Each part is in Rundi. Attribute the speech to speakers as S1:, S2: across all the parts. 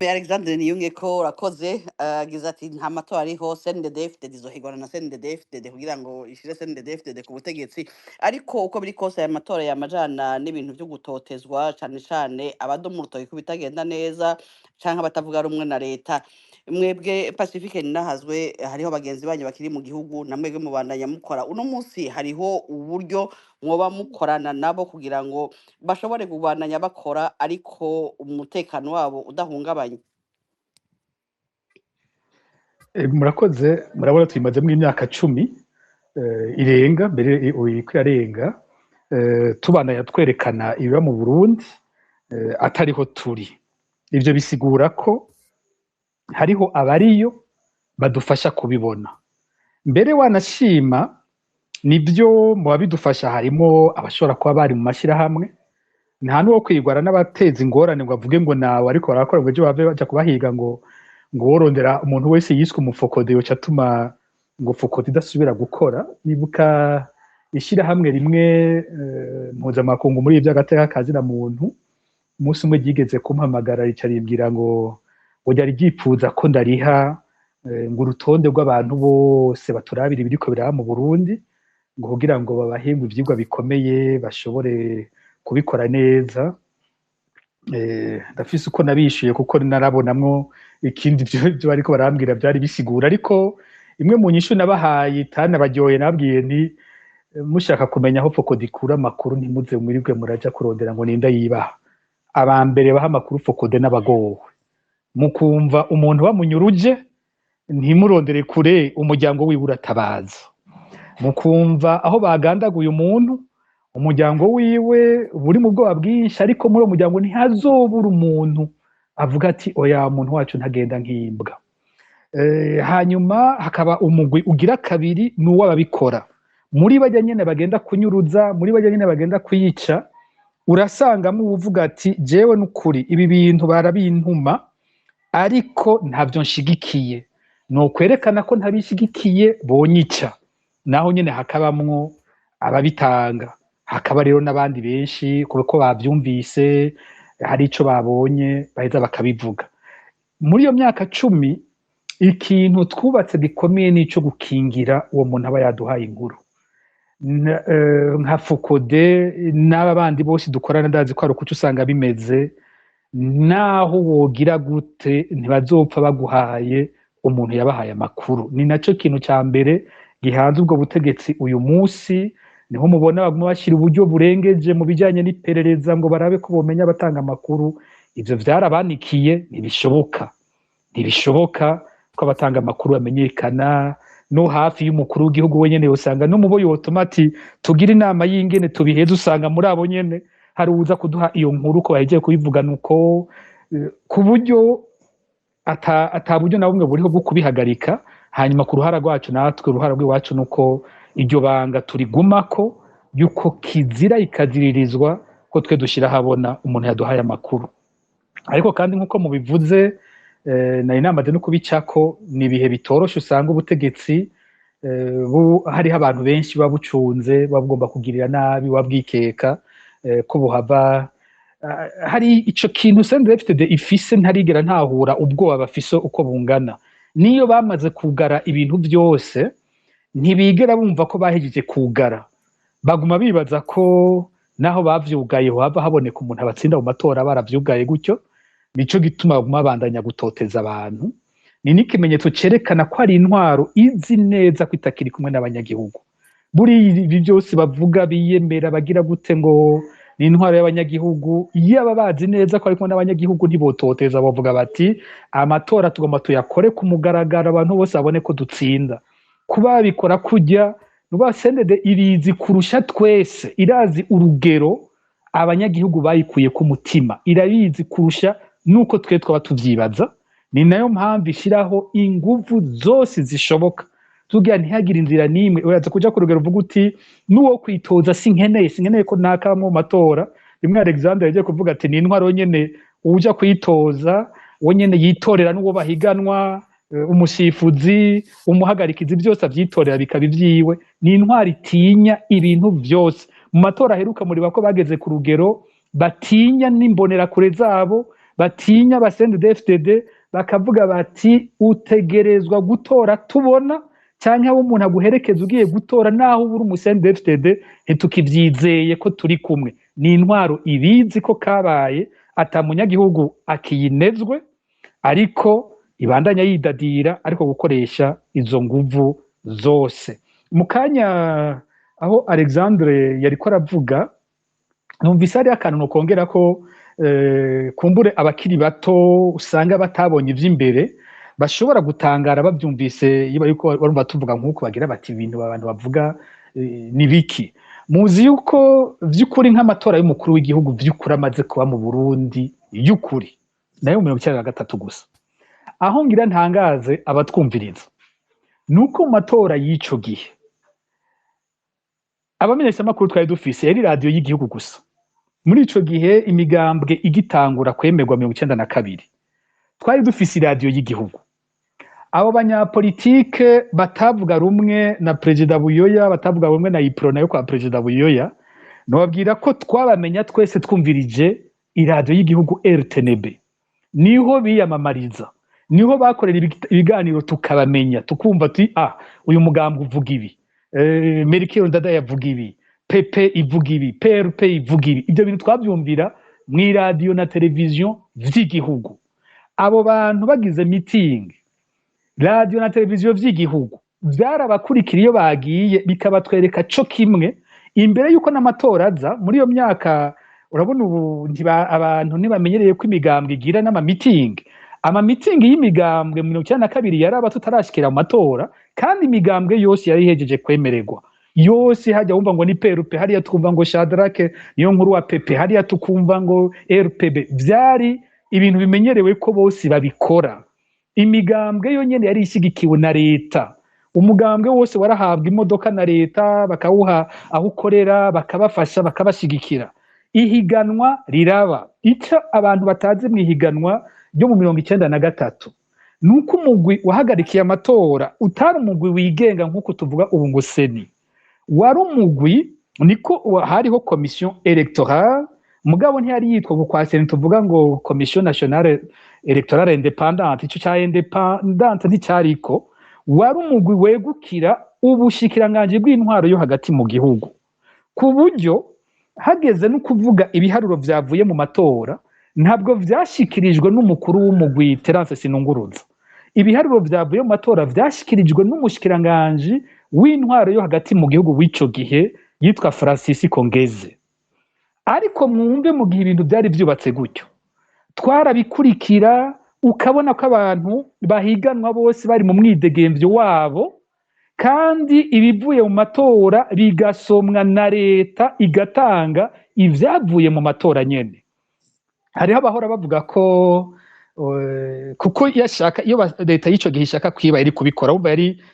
S1: Alexandre Niyungeko, urakoze. Agize ati nta matora ariho, CNDD-FDD izohigwana na CNDD-FDD kugira ngo ishire CNDD-FDD ku butegetsi. Ariko uko biri kose, aya matora yamajana n'ibintu vyo gutotezwa, cane cane abadoma urutoki ko bitagenda neza canke abatavuga rumwe na leta. Mwebwe Pacifique Ninahazwe, hariho bagenzi banyu bakiri mu gihugu, na mwebwe mubandanya mukora. Uno munsi hariho uburyo mwoba mukorana nabo kugira ngo bashobore kubandanya bakora ariko umutekano wabo udahungabanye?
S2: Murakoze. Murabona tuyimazemo imyaka 10 irenga mbere, iriko irarenga, tubandanya twerekana ibiba mu Burundi atariho turi. Ivyo bisigura ko hariho abariyo badufasha kubibona. Mbere wanashima nibyo mu babidufasha harimo abashobora kuba bari mu mashyirahamwe. Nta n'uwo kwigwara n'abateza ingorane ngo avuge ngo nawe, ariko barakora ngo ejo bave baja kubahiga ngo worondera umuntu wese yiswe umufokode yoca atuma ngo FOCODE idasubira gukora. Nibuka ishyirahamwe rimwe mpuzamakungu muri ivy'agateka kazina muntu, umunsi umwe ryigeze kumpamagara, rica rimbwira ngo ryari ryipfuza ko ndariha ngo urutonde rw'abantu bose baturabira ibiriko biraba mu Burundi, ngo kugira ngo babahe ngo ivyigwa bikomeye bashobore kubikora neza. Ndafise uko nabishuye, kuko narabonamwo ikindi ivyo bariko barambwira byari bisigura. Ariko imwe mu nyishu nabahaye itanabaryoye, nabwiye nti mushaka kumenya aho FOCODE ikura amakuru, ntimuze mwirirwe muraja kurondera ngo ninde yibaha. Aba mbere baha amakuru FOCODE n'abagowe. Mukumva umuntu bamunyuruje, ntimurondere kure, umuryango wiwe uratabaza. Mukumva aho bagandaguye umuntu, umuryango wiwe buri mu bwoba bwinshi, ariko muri uwo muryango ntihazobura umuntu avuga ati oya, umuntu wacu ntagenda nk'imbwa. Hanyuma hakaba umugwi ugira kabiri, ni uw'ababikora. Muri bajya nyene bagenda kunyuruza, muri bajya nyene bagenda kuyica, urasangamo uwuvuga ati jewe n'ukuri ibi bintu barabintuma, ariko ntavyo nshigikiye, nokwerekana ko ntabishigikiye bonyica. Naho nyene hakabamwo ababitanga, hakaba rero n'abandi benshi kuko bavyumvise, hari ico babonye, baheza bakabivuga. Muri iyo myaka 10, ikintu twubatse gikomeye nico gukingira uwo muntu aba yaduhaye inkuru. Nka FOCODE n'aba bandi bose dukorana, ndazi ko hari ukuco usanga bimeze. Naho wogira gute, ntibazopfa baguhaye umuntu yabahaye amakuru. Ni naco kintu ca mbere gihanze ubwo butegetsi uyu munsi. Niho mubona baguma bashyira uburyo burengeje mu bijanye n'iperereza ngo barabe ko bomenya abatanga amakuru. Ivyo vyarabanikiye, ntibishoboka, ntibishoboka ko abatanga amakuru bamenyekana. No hafi y'umukuru w'igihugu wenyene usanga no mubo yotuma ati tugira inama y'ingene tubiheze, usanga muri abo nyene hari uza kuduha iyo nkuru ko bahejeje kubivuga. Nuko ku buryo ata buryo na bumwe buriho bwo kubihagarika. Hanyuma ku ruhara rwacu natwe, uruhara rw'iwacu nuko iryo banga turigumako, yuko kizira ikaziririzwa ko twe dushira habona umuntu yaduhaye amakuru. Ariko kandi nk'uko mubivuze, nari namaze no kubicako, ni ibihe bitoroshe. Usanga ubutegetsi hariho abantu benshi buba bucunze, buba bugomba kugirira nabi, buba bwikeka ko buhava. Hari ico kintu CNDD-FDD ifise ntarigera ntahura, ubwoba bafise uko bungana. Niyo bamaze kugara ibintu byose, ntibigera bumva ko bahejeje kugara. Baguma bibaza ko naho bavyugaye hava haboneka umuntu abatsinda mu matora baravyugaye gutyo. Nico gituma baguma babandanya gutoteza abantu. Ni n'ikimenyetso cerekana ko ari intwaro izi neza ko itakiri kumwe n'abanyagihugu. Buri ibi byose bavuga, biyemera, bagira gute ngo ni intwaro y'abanyagihugu, iyo aba bazi neza ko ari kumwe n'abanyagihugu ntibototeza. Bavuga bati amatora tugomba tuyakore ku mugaragaro, abantu bose babone ko dutsinda. Kuba babikora kujya nuba CNDD ibizi kurusha twese, irazi urugero abanyagihugu bayikuye ku mutima, irabizi kurusha nuko twe twaba tuvyibaza. Ni nayo mpamvu ishyiraho inguvu zose zishoboka tugira ntihagire inzira n'imwe. Uraza kuja ku rugero uvuga uti n'uwo kwitoza sinkeneye, sinkeneye ko nakaba mu matora. Rimwe Alexander yagiye kuvuga ati ni intwaro nyene uja kwitoza we nyene yitorera n'uwo bahiganwa, umusifuzi, umuhagarikizi, byose avyitorera bikaba ivyiwe. Ni intwaro itinya ibintu vyose. Mu matora aheruka muriba ko bageze ku rugero batinya n'imbonerakure zabo. Batinya aba CNDD-FDD, bakavuga bati: "Utegerezwa gutora tubona, canke abo umuntu aguherekeza ugiye gutora, naho ubura umu CNDD-FDD, ntitukivyizeye ko turi kumwe." Ni intwaro ibizi ko kabaye, ata munyagihugu akiyinezwe, ariko ibandanya yidadira, ariko gukoresha izo nguvu zose. Mu kanya aho Alexandre yariko aravuga, numvise hariho akantu nokongera ko kumbure abakiri bato usanga batabonye ivy'imbere bashobora gutangara bavyumvise. Iyo bariko barumva tuvuga nk'uko, bagira bati: "Ibintu abantu bavuga ni biki?" Muzi yuko vy'ukuri nk'amatora y'umukuru w'igihugu vy'ukuri amaze kuba mu Burundi y'ukuri nayo mu 93 gusa. Aho ngira ntangaze abatwumviriza nuko mu matora y'ico gihe abamenyeshamakuru twari dufise yari radiyo y'igihugu gusa. Muri ico gihe imigambwe igitangura kwemerwa 92, twari dufise iradiyo y'igihugu. Abo banyapolitike batavuga rumwe na Perezida Buyoya, batavuga rumwe na Uprona yo kwa Perezida Buyoya, nobabwira ko twabamenya twese twumvirije iradiyo y'igihugu RTNB. Niho biyamamariza, niho bakorera ibiganiro, tukabamenya, tukumva tuti: "Ah, uyu mugambwe uvuga ibi, Melchior Ndadaye yavuga ibi, PP ivuga ibi, PRP ivuga ibi." Ibyo bintu twabyumvira mu iradiyo na televiziyo vy'igihugu. Abo bantu bagize mitingi, radiyo na televiziyo vy'igihugu vyarabakurikira iyo bagiye, bikabatwereka co kimwe imbere y'uko n'amatora aza. Muri iyo myaka, urabona ubu abantu ntibamenyereye ko imigambwe igira n'amamitingi. Amamitingi y'imigambwe mu 92 yaraba tutarashikira mu matora, kandi imigambwe yose yari ihejeje kwemererwa yose. Hajya wumva ngo ni PRP, hariya tukumva ngo Shadrake niyo nkuru wa PP, hariya tukumva ngo RPB. Vyari ibintu bimenyerewe ko bose babikora. Imigambwe yo nyene yari ishigikiwe na leta. Umugambwe wose warahabwa imodoka na leta, bakawuha aho ukorera, bakabafasha, bakabashigikira. Ihiganwa riraba. Icyo abantu batazi mu ihiganwa ryo mu 93 ni uko umugwi wahagarikiye amatora utari umugwi wigenga nk'uko tuvuga ubu ngo CENI. Wari umugwi, niko hariho commission électorale, mugabo ntiyari yitwa ngo kwa CENI tuvuga ngo Commission nationale électorale indépendante. Ico ca indépendante nticariko. Wari umugwi wegukira ubushikiranganji bw'intwaro yo hagati mu gihugu, ku buryo hageze no kuvuga ibiharuro vyavuye mu matora, ntabwo vyashikirijwe n'umukuru w'umugwi Terence Sinunguruza. Ibiharuro vyavuye mu matora vyashikirijwe n'umushikiranganji w'intwaro yo hagati mu gihugu w'ico gihe yitwa Francis Kongeze. Ariko mwumve, mu gihe ibintu byari vyubatse gutyo, twarabikurikira, ukabona ko abantu bahiganwa bose bari mu mwidegemvyo wabo, kandi ibivuye mu matora bigasomwa na leta, igatanga ivyavuye mu matora nyene. Hariho abahora bavuga ko kuko yashaka, iyo leta y'ico gihe ishaka kwiba yari kubikora. Wumva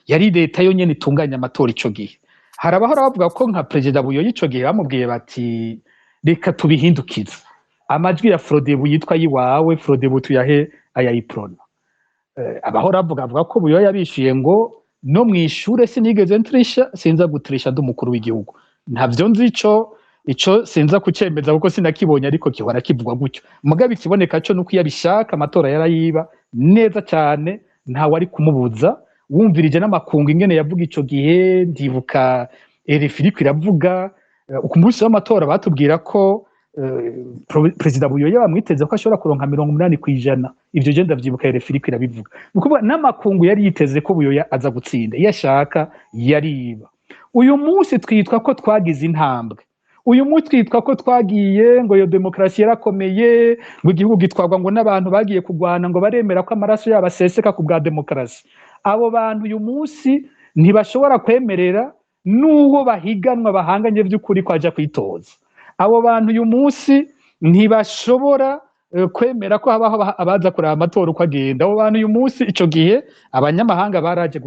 S2: yari leta yo nyene itunganya amatora ico gihe. Hari abahora bavuga ko nka Perezida Buyoya ico gihe bamubwiye bati: "Reka tubihindukize, amajwi ya Frodebu yitwa yiwawe, Frodebu tuyahe aya Uprona." Abahora bavuga ko Buyoya yabishuye ngo: "No mwishure sinigeze ntrisha, sinza gutrisha ndi umukuru w'igihugu." Ntavyo nzi, ico sinza kucemeza kuko sinakibonye, ariko gihora kivugwa gutyo. Mugabo ikiboneka co nuko iyo abishaka amatora yarayiba neza cyane, ntawe ari kumubuza. Wumvirije n'amakungu ingene yavuga ico gihe, ndibuka RFI iriko iravuga ku munsi w'amatora, batubwira ko Perezida Buyoya bamwiteze ko ashobora kuronka 80%. Ivyo je ndavyibuka RFI iriko irabivuga. Ni ukuvuga n'amakungu yari yiteze ko Buyoya aza gutsinda. Iyo ashaka yariba. Uyu munsi twitwa ko twagize intambwe, uyu munsi twitwa ko twagiye ngo iyo demokarasi yarakomeye, ngo igihugu gitwarwa ngo n'abantu bagiye kurwana, ngo baremera ko amaraso yabo aseseka ku bwa demokarasi. Abo bantu uyu munsi ntibashobora kwemerera n'uwo bahiganwa bahanganye by'ukuri ko aja kwitoza. Abo bantu uyu munsi ntibashobora kwemera ko habaho abaza kuraba amatora uko agenda. Abo bantu uyu munsi, ico gihe abanyamahanga baraje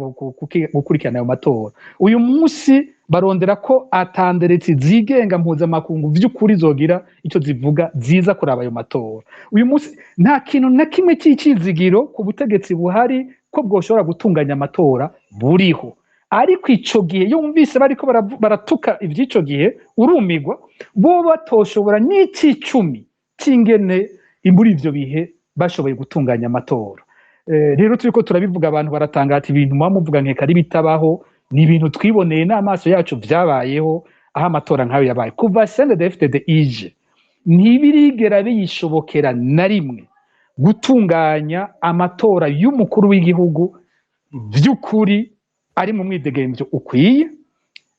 S2: gukurikirana ayo matora, uyu munsi barondera ko atanderetse zigenga mpuzamakungu vy'ukuri zogira ico zivuga ziza kuraba ayo matora. Uyu munsi nta kintu na kimwe c'icizigiro ku butegetsi buhari ko bwoshobora gutunganya amatora buriho. Ariko ico gihe iyo wumvise bariko baratuka ivy'ico gihe, urumigwa. Bo batoshobora n'icicumi c'ingene Muri ivyo bihe bashoboye gutunganya amatora. Rero turiko turabivuga, abantu baratangata ibintu muba muvuga nkeka ari bitabaho. Ni ibintu twiboneye n'amaso yacu, vyabayeho aho amatora nk'ayo yabaye. Kuva CNDD-FDD ije, ntibirigera biyishobokera na rimwe gutunganya amatora y'umukuru w'igihugu vy'ukuri ari mu mwidegemvyo ukwiye.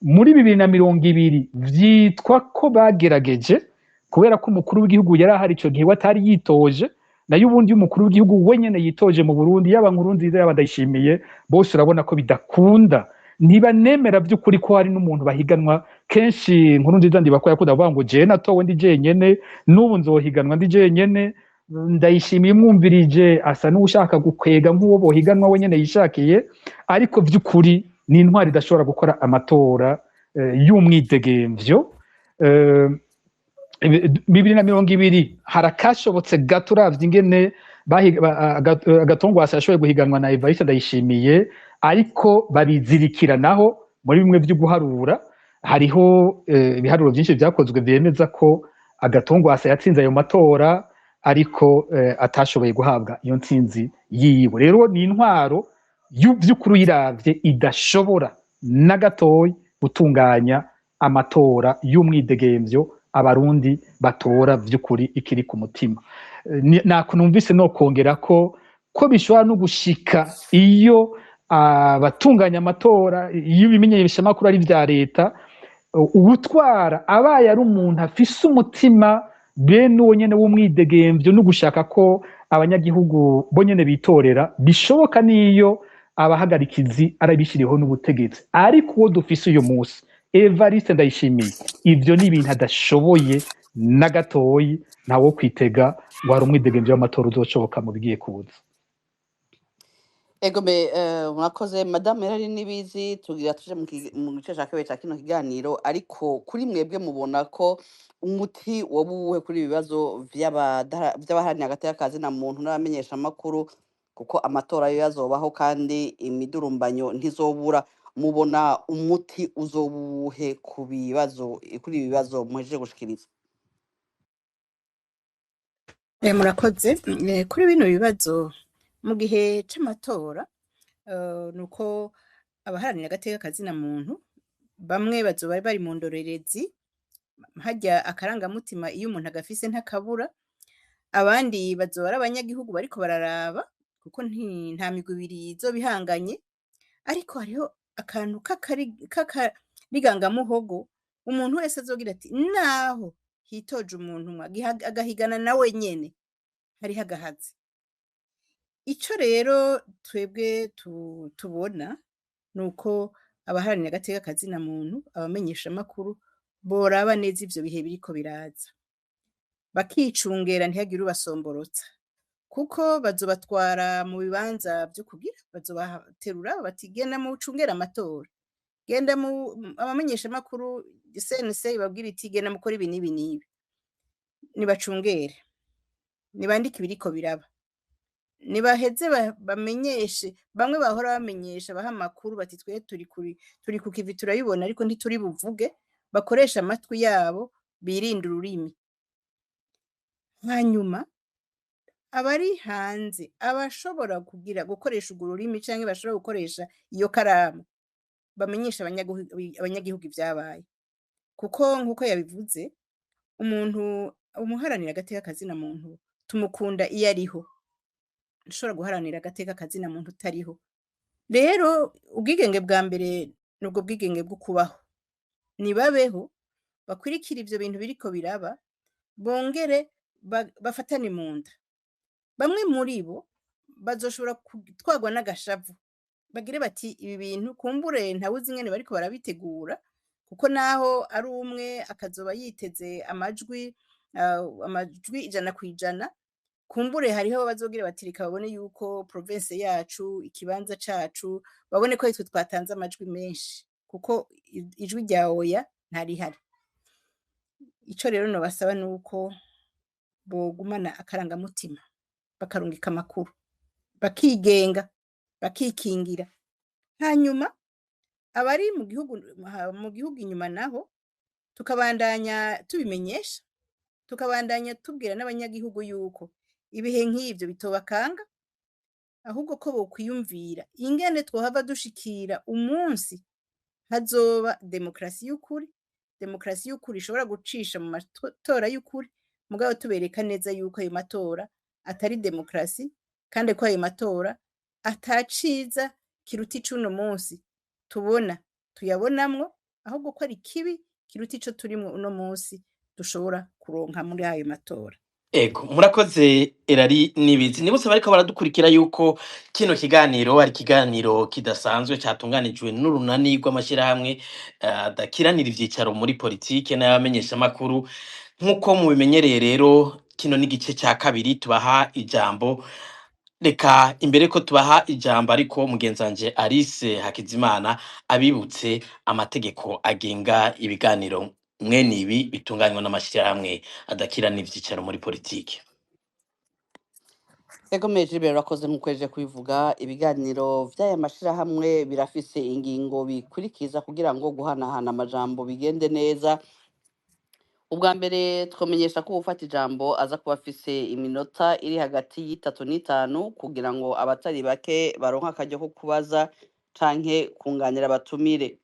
S2: Muri 2020 vyitwa ko bagerageje, kubera ko umukuru w'igihugu yari ahari ico gihe, we atari yitoje. Nayo ubundi umukuru w'igihugu wenyene yitoje mu Burundi, yaba Nkurunziza, yaba Ndayishimiye, bose urabona ko bidakunda, ntibanemera by'ukuri ko hari n'umuntu bahiganwa. Kenshi Nkurunziza ndibako yakunda kuvuga ngo: "Jewe natowe ndi jenyene, n'ubu nzohiganwa ndi jenyene." Ndayishimiye umwumvirije asa n'ushaka gukwega nk'uwo bohiganwa wenyene yishakiye, ariko vy'ukuri ni intwari idashobora gukora amatora y'umwidegemvyo. 2020 harakashobotse gato, uravye ingene Agatongwasa yashoboye guhiganwa na Evariste Ndayishimiye, ariko babizirikiranaho muri bimwe vyo guharura. Hariho ibiharuro vyinshi vyakozwe vyemeza ko Agatongwasa yatsinze ayo matora, ariko atashoboye guhabwa iyo ntsinzi yiwe. Rero ni intwaro vy'ukuri uyiravye idashobora na gatoyi gutunganya amatora y'umwidegemvyo, Abarundi batora vy'ukuri ikiri ku mutima. Nako numvise no kongera ko bishobora no gushika iyo abatunganya amatora, iyo ibimenyeshamakuru ari vya leta, uwutwara abaye ari umuntu afise umutima bene uwo nyene w'umwidegemvyo no gushaka ko abanyagihugu bo nyene bitorera, bishoboka niyo abahagarikizi arabishiriyeho n'ubutegetsi. Ariko uwo dufise uyu munsi, Evariste Ndayishimiye, ivyo ni ibintu adashoboye na gatoyi. Ntawo kwitega ngo hari umwidegemvyo w'amatora uzoshoboka mu bigiye kuza.
S1: Egome, mwakoze, Madame Yarari Nibizi. Tugira tuje mu gice ca kabiri ca kino kiganiro, ariko kuri mwebwe mubona ko umuti woba uwuhe kuri ibi bibazo vy'abaharanira agateka ka zina muntu n'abamenyeshamakuru? Kuko amatora yo yazobaho kandi imidurumbanyo ntizobura. Mubona umuti uzoba uwuhe ku bibazo, kuri ibi bibazo muhejeje gushikiriza?
S3: Murakoze. Kuri bino bibazo mu gihe c'amatora, nuko abaharanira agateka kazina muntu bamwe bazoba bari mu ndorerezi, harya akarangamutima iyo umuntu agafise ntakabura. Abandi bazoba ari abanyagihugu bariko bararaba, kuko nta migwi ibiri izoba ihanganye. Ariko hariho akantu k'akarigangamuhogo umuntu wese azogira ati: naho hitoje umuntu umwe agahigana nawe nyene, hariho agahazi. Ico rero twebwe tubona nuko abaharanira agateka kazina muntu, abamenyeshamakuru, boraba neza ivyo bihe biriko biraza, bakicungera ntihagire ubasomborotsa, kuko bazobatwara mu bibanza vyo kugira bazobaterura bati: "Genda mucungere amatora, genda mu abamenyeshamakuru." CNC ibabwira iti: "Genda mukore ibi n'ibi n'ibi." Nibacungere, nibandike ibiriko biraba, nibaheze bamenyeshe bamwe bahora bamenyesha, baha amakuru bati: "Twe turi ku kivi, turabibona, ariko ntituri buvuge." Bakoresha amatwi yabo, birinde ururimi. Hanyuma abari hanze, abashobora kugira gukoresha urwo rurimi canke bashobora gukoresha iyo karamu, bamenyesha abanyagihugu ivyabaye, kuko nkuko yabivuze, umuntu umuharanira agateka kazina muntu tumukunda iyo ariho. Ntushobora guharanira agateka kazina muntu utariho. Rero ubwigenge bwa mbere nubwo bwigenge bwo kubaho. Nibabeho, bakwirikira ivyo bintu biriko biraba, bongere bafatane mu nda. Bamwe muri bo bazoshobora gutwarwa n'agashavu, bagire bati: "Ibi bintu kumbure ntawuzi ingene bariko barabitegura." Kuko naho ari umwe akazoba yiteze amajwi 100%, kumbure hariho bazogira bati: "Reka babone yuko province yacu, ikibanza cacu, babone ko aritwe twatanze amajwi menshi, kuko ijwi rya oya ntarihari." Ico rero nobasaba nuko bogumana akarangamutima, bakarungika amakuru, bakigenga, bakikingira. Hanyuma abari mu gihugu inyuma naho tukabandanya tubimenyesha, tukabandanya tubwira n'abanyagihugu yuko Ibihe nk'ivyo bitobakanga, ahubwo ko bokwiyumvira ingene twohava dushikira umunsi hazoba demokarasi y'ukuri, demokarasi y'ukuri ishobora gucisha mu matora y'ukuri, mugabo tubereka neza yuko ayo matora atari demokarasi, kandi ko ayo matora ata ciza kiruta icuno munsi tubona tuyabonamwo, ahubwo ko ari kibi kiruta ico turimwo uno munsi dushobora kuronka muri ayo matora.
S4: Ego, murakoze Erari Nibizi. Nibutse bariko baradukurikira yuko kino kiganiro ari ikiganiro kidasanzwe catunganijwe n'urunani rw'amashirahamwe adakiranira ivyicaro muri politike n'abamenyeshamakuru. Nk'uko mubimenyereye rero, kino ni igice ca kabiri tubaha ijambo. Reka imbere ko tubaha ijambo, ariko mugenzanje Alice Hakizimana abibutse amategeko agenga ibiganiro mwene ibi bitunganywa n'amashirahamwe adakirana ivyicaro muri politike.
S1: Ego Gilbert, urakoze. Nk'uko eje kubivuga, ibiganiro vy'aya mashirahamwe birafise ingingo bikurikiza kugira ngo guhanahana amajambo bigende neza. Ubwa mbere, twamenyesha ko ufata ijambo aza kuba afise iminota iri hagati y'3 n'5, kugira ngo abatari bake baronke akaryo ko kubaza canke kunganira abatumire.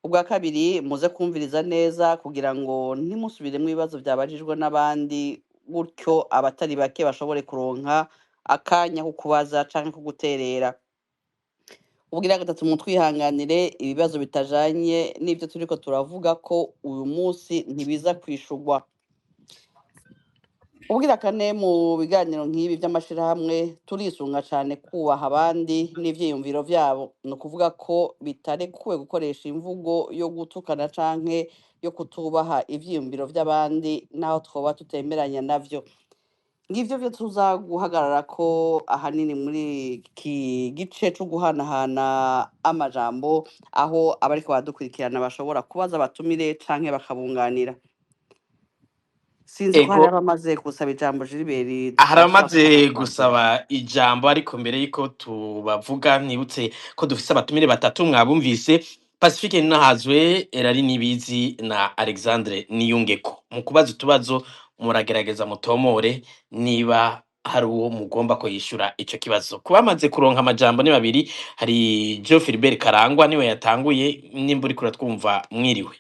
S1: Ubwa kabiri, muze kumviriza neza kugira ngo ntimusubiremwo ibibazo vyabajijwe n'abandi, gutyo abatari bake bashobore kuronka akanya ko kubaza canke ko guterera. Ubwira gatatu, mutwihanganire, ibibazo bitajanye n'ivyo turiko turavuga ko uyu munsi ntibiza kwishurwa. Ubwira kane, mu biganiro nk'ibi vy'amashirahamwe turisunga cane kubaha abandi n'ivyiyumviro vyabo. Ni ukuvuga ko bitarekuwe gukoresha imvugo yo gutukana canke yo kutubaha ivyiyumviro vy'abandi, naho twoba tutemeranya navyo. Ngivyo vyo tuza guhagarara ko ahanini muri iki gice co guhanahana amajambo, aho abariko baradukurikirana bashobora kubaza abatumire canke bakabunganira. Sinzi ko hari abamaze gusaba ijambo, Gilbert.
S4: Hari
S1: Tukaba
S4: abamaze
S1: twafata kwakira.
S4: gusaba ijambo, ariko mbere yuko tubavuga, nibutse ko dufise abatumire batatu. Mwabumvise: Pacifique Nahazwe, Erari Nibizi na Alexandre Niyungeko. Mu kubaza utubazo, muragerageza mutomore niba hari uwo mugomba ko yishura ico kibazo. Ku bamaze kuronka amajambo ni babiri. Hari Joe Philbert Karangwa, niwe yatanguye. Nimba uriko uratwumva, mwiriwe.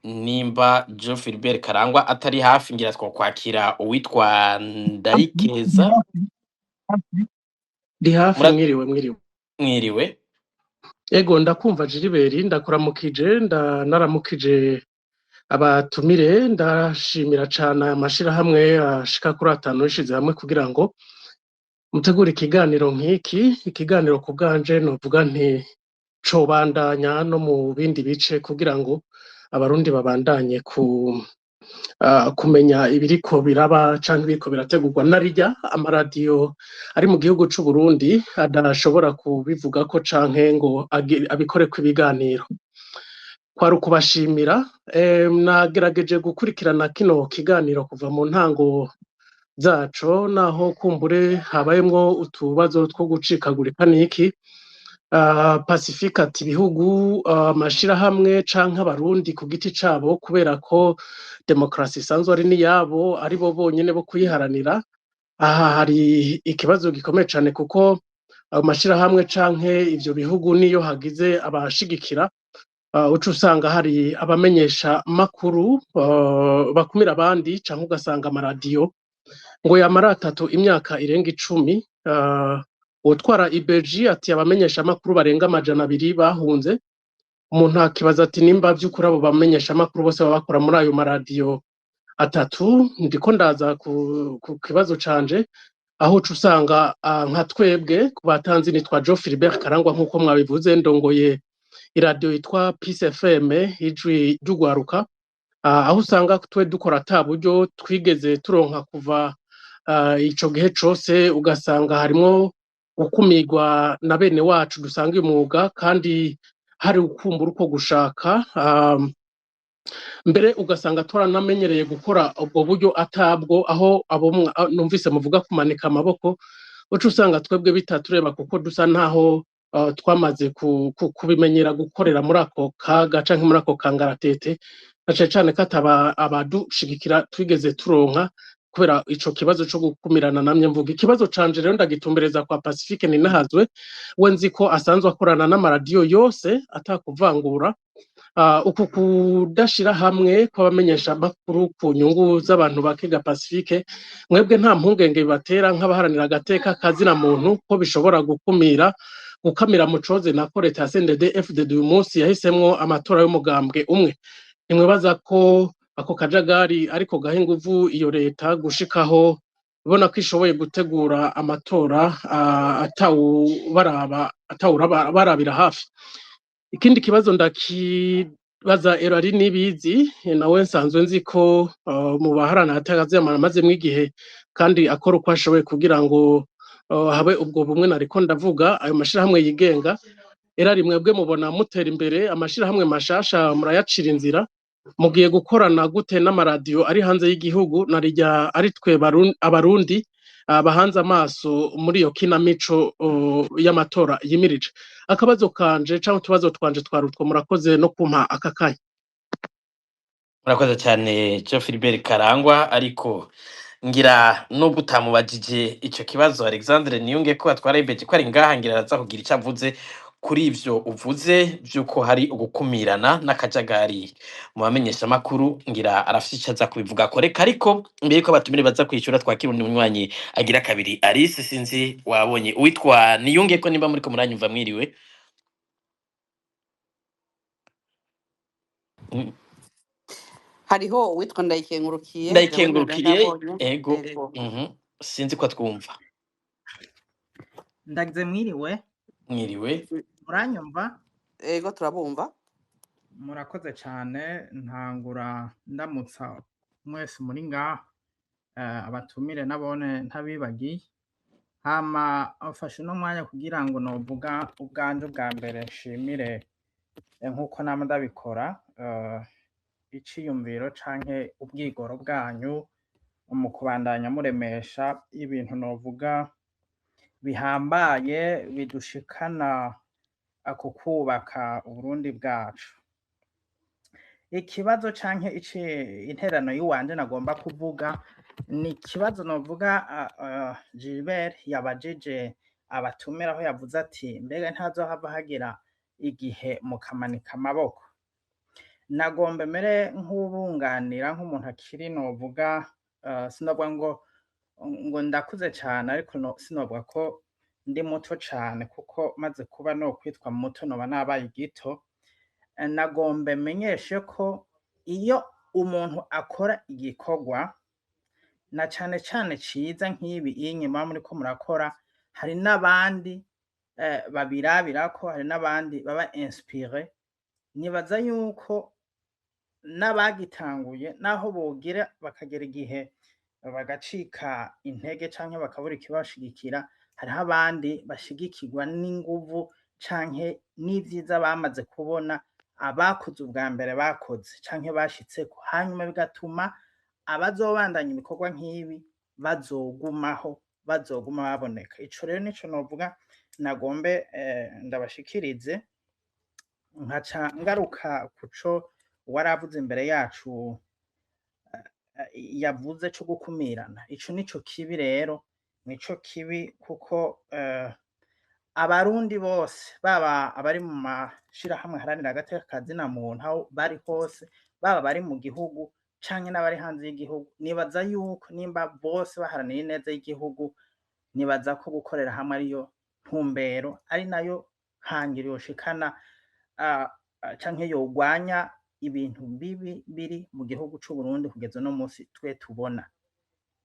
S4: Nimba Joe Philbert Karangwa atari hafi, ngira twokwakira uwitwa Ndayikeza.
S5: Ndi hafi. Mwiriwe, mwiriwe.
S4: Mwiriwe.
S5: Ego, ndakumva Gilbert, ndakuramukije, ndanaramukije abatumire. Ndashimira cane aya mashirahamwe ashika kuri 5 yishize hamwe kugira ngo mutegure ikiganiro nk'iki. Ikiganiro ku bwanje novuga nti cobandanya no mu bindi bice, kugira ngo Abarundi babandanye ku kumenya ibiriko biraba canke ibiriko birategurwa, narirya amaradiyo ari mu gihugu c'u Burundi adashobora kubivugako canke ngo abikoreko ibiganiro. Kwari ukubashimira. Nagerageje gukurikirana kino kiganiro kuva mu ntango zaco, naho kumbure habayemwo utubazo two gucikagurika n'iki. Pacifique ati ibihugu, amashirahamwe canke Abarundi ku giti cabo, kubera ko demokarasi isanzwe ari niyabo, ari bo bonyene bo kuyiharanira. Aha hari ikibazo gikomeye cane, kuko ayo mashirahamwe canke ivyo bihugu, niyo hagize abashigikira, uca usanga hari abamenyesha makuru bakumira abandi, canke ugasanga amaradiyo ngo yamara atatu imyaka irenga 10. Uwutwara ibeji ati abamenyesha makuru barenga 200 bahunze. Umuntu akibaza ati nimba vy'ukuri abo bamenyesha makuru bose baba bakora muri ayo maradiyo atatu. Ndiko ndaza ku kibazo canje, aho uca usanga nka twebwe ku batanzi, nitwa Joe Philbert Karangwa nk'uko mwabivuze, ndongoye iradiyo yitwa Peace FM, Ijwi ry'Ugwaruka, aho usanga twe dukora ata buryo twigeze turonka kuva ico gihe cose, ugasanga harimwo gukumirwa na bene wacu dusanga umwuga, kandi hari ukumbura uko gushaka. Mbere ugasanga twaranamenyereye gukora ubwo buryo atabwo, aho abo numvise muvuga kumanika amaboko, uca usanga twebwe bitatureba, kuko dusa ntaho twamaze kubimenyera gukorera muri ako kaga canke muri ako kangaratete. Na cane cane ko ataba abadushigikira twigeze turonka kubera ico kibazo co gukumirana. Namye mvuga ikibazo canje rero ndagitumbereza kwa Pacifique Ninahazwe, we nzi ko asanzwe akorana n'amaradiyo yose atakuvangura. Uku kudashira hamwe kw'abamenyesha makuru ku nyungu z'abantu bakega, Pacifique, mwebwe nta mpungenge bibatera nk'abaharanira agateka kazina muntu ko bishobora gukumira gukamira mu coze nako leta ya CNDD FDD uyu munsi yahisemwo amatora y'umugambwe umwe? Ntimwibaza ko ako kajagari ariko gaha inguvu iyo leta gushikaho ibona ko ishoboye gutegura amatora atawubaraba, atawurabarabira hafi? Ikindi kibazo ndakibaza Erari Nibizi, nawe nsanzwe nzi ko mu baharana agateka amazemwo igihe kandi akora uko ashoboye kugira ngo habe ubwo bumwe nariko ndavuga, ayo mashirahamwe yigenga. Erari, mwebwe mubona mutera imbere, amashirahamwe mashasha murayacira inzira, mugiye gukorana gute n'amaradiyo ari hanze y'igihugu, narirya ari twe Abarundi bahanze amaso muri iyo kinamico y'amatora yimirije? Akabazo kanje canke utubazo twanje twari utwo. Murakoze no kumpa aka kanya.
S4: Murakoze cyane, Jean Philbert Karangwa. Ariko ngira nubwo utamubajije ico kibazo, Alexandre Niyunge ko atwara ibeje ko ari ngaha, ngira araza kugira ico avuze kuri ivyo uvuze vy'uko hari ugukumirana n'akajagari mu bamenyeshamakuru. Ngira arafise ico aza kubivugako. Reka ariko mbere yuko abatumire baza kwishura, twakira undi munywanyi agira kabiri. Alice, sinzi wabonye uwitwa Niyunge ko nimba muriko muranyumva, mwiriwe.
S1: Hariho uwitwa Ndayikengurukiye jewe nari
S4: Ndayikengurukiye.
S1: Ndabonye.
S4: Ego.
S1: Ego.
S4: Sinzi ko twumva.
S6: Ndagize mwiriwe.
S4: Mwiriwe.
S6: Muranyumva?
S1: Ego, turabumva.
S6: Murakoze cyane. Ntangura ndamutsa mwese muri ngaha, abatumire nabone ntabibagiye. Hama mfashe uno mwanya kugira ngo novuga ubwanje bwa mbere nshimire, nk'uko nama ndabikora, iciyumviro canke ubwigoro bwanyu mu kubandanya muremesha ibintu novuga bihambaye bidushikana ku kubaka Uburundi bwacu. Ikibazo canke ici interano y'uwanje nagomba kuvuga ni ikibazo novuga Gilbert yabajije abatumira, aho yavuze ati: "Mbega ntazohava hagira igihe mukamanika amaboko?" Nagomba mere nk'ubunganira nk'umuntu akiri novuga, sinovuga ngo ndakuze cane, ariko no, sinovuga ko ndi muto cane, kuko maze kuba no kwitwa muto noba nabaye igito. Nagombe menyeshe ko iyo umuntu akora igikorwa na cane cane ciza nk'ibi inye muba muriko murakora, hari n'abandi babirabirako, hari n'abandi baba inspiré. Nibaza yuko n'abagitanguye, naho bogira bakagera igihe bagacika intege canke bakabura ikibashigikira, hariho abandi bashigikirwa n'inguvu canke n'ivyiza bamaze kubona abakoze ubwa mbere bakoze canke bashitseko, hanyuma bigatuma abazobandanya ibikorwa nk'ibi bazogumaho, bazoguma baboneka. Ico rero nico novuga nagombe ndabashikirize. Nkaca ngaruka kuco uwaravuze imbere yacu yavuze co gukumirana. Ico nico kibi rero, nico kibi, kuko Abarundi bose, baba abari mu mashirahamwe aharanira agateka kazina muntu aho bari hose, baba bari mu gihugu canke n'abari hanze y'igihugu, nibaza yuko nimba bose baharanira ineza y'igihugu, nibaza ko gukorera hamwe ariyo ntumbero, ari nayo hangiro yoshikana canke yogwanya ibintu bibi biri mu gihugu c'Uburundi kugeza uno musi twe tubona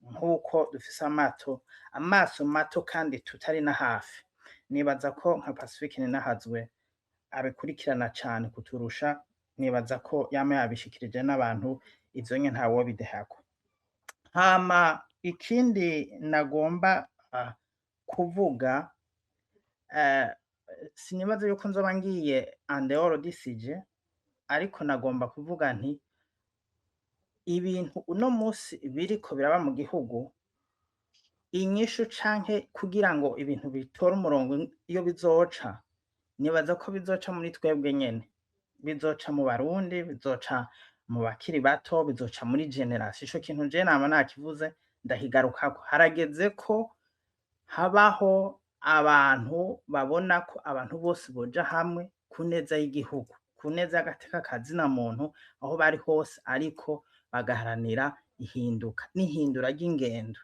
S6: nk'uko dufise amaso mato kandi tutari na hafi. Nibaza ko nka Pacifique Ninahazwe abikurikirana cane kuturusha, nibaza ko yama yabishikirije n'abantu, ivyo nye ntawobidehako. Hama ikindi nagomba kuvuga, sinibaza yuko nzoba ngiye en dehors du sujet, ariko nagomba kuvuga nti ibintu uno musi biriko biraba mu gihugu, inyishu canke kugira ngo ibintu bitore umurongo iyo bizoca, nibaza ko bizoca muri twebwe nyene, bizoca mu Barundi, bizoca mu Mu bakiri bato, bizoca muri génération. Ico kintu je nama nakivuze, ndakigarukako: harageze ko habaho abantu babona ko abantu bose boja hamwe ku neza y'igihugu, ku neza y'agateka kazina muntu aho bari hose, ariko bagaharanira ihinduka n'ihindura ry'ingendo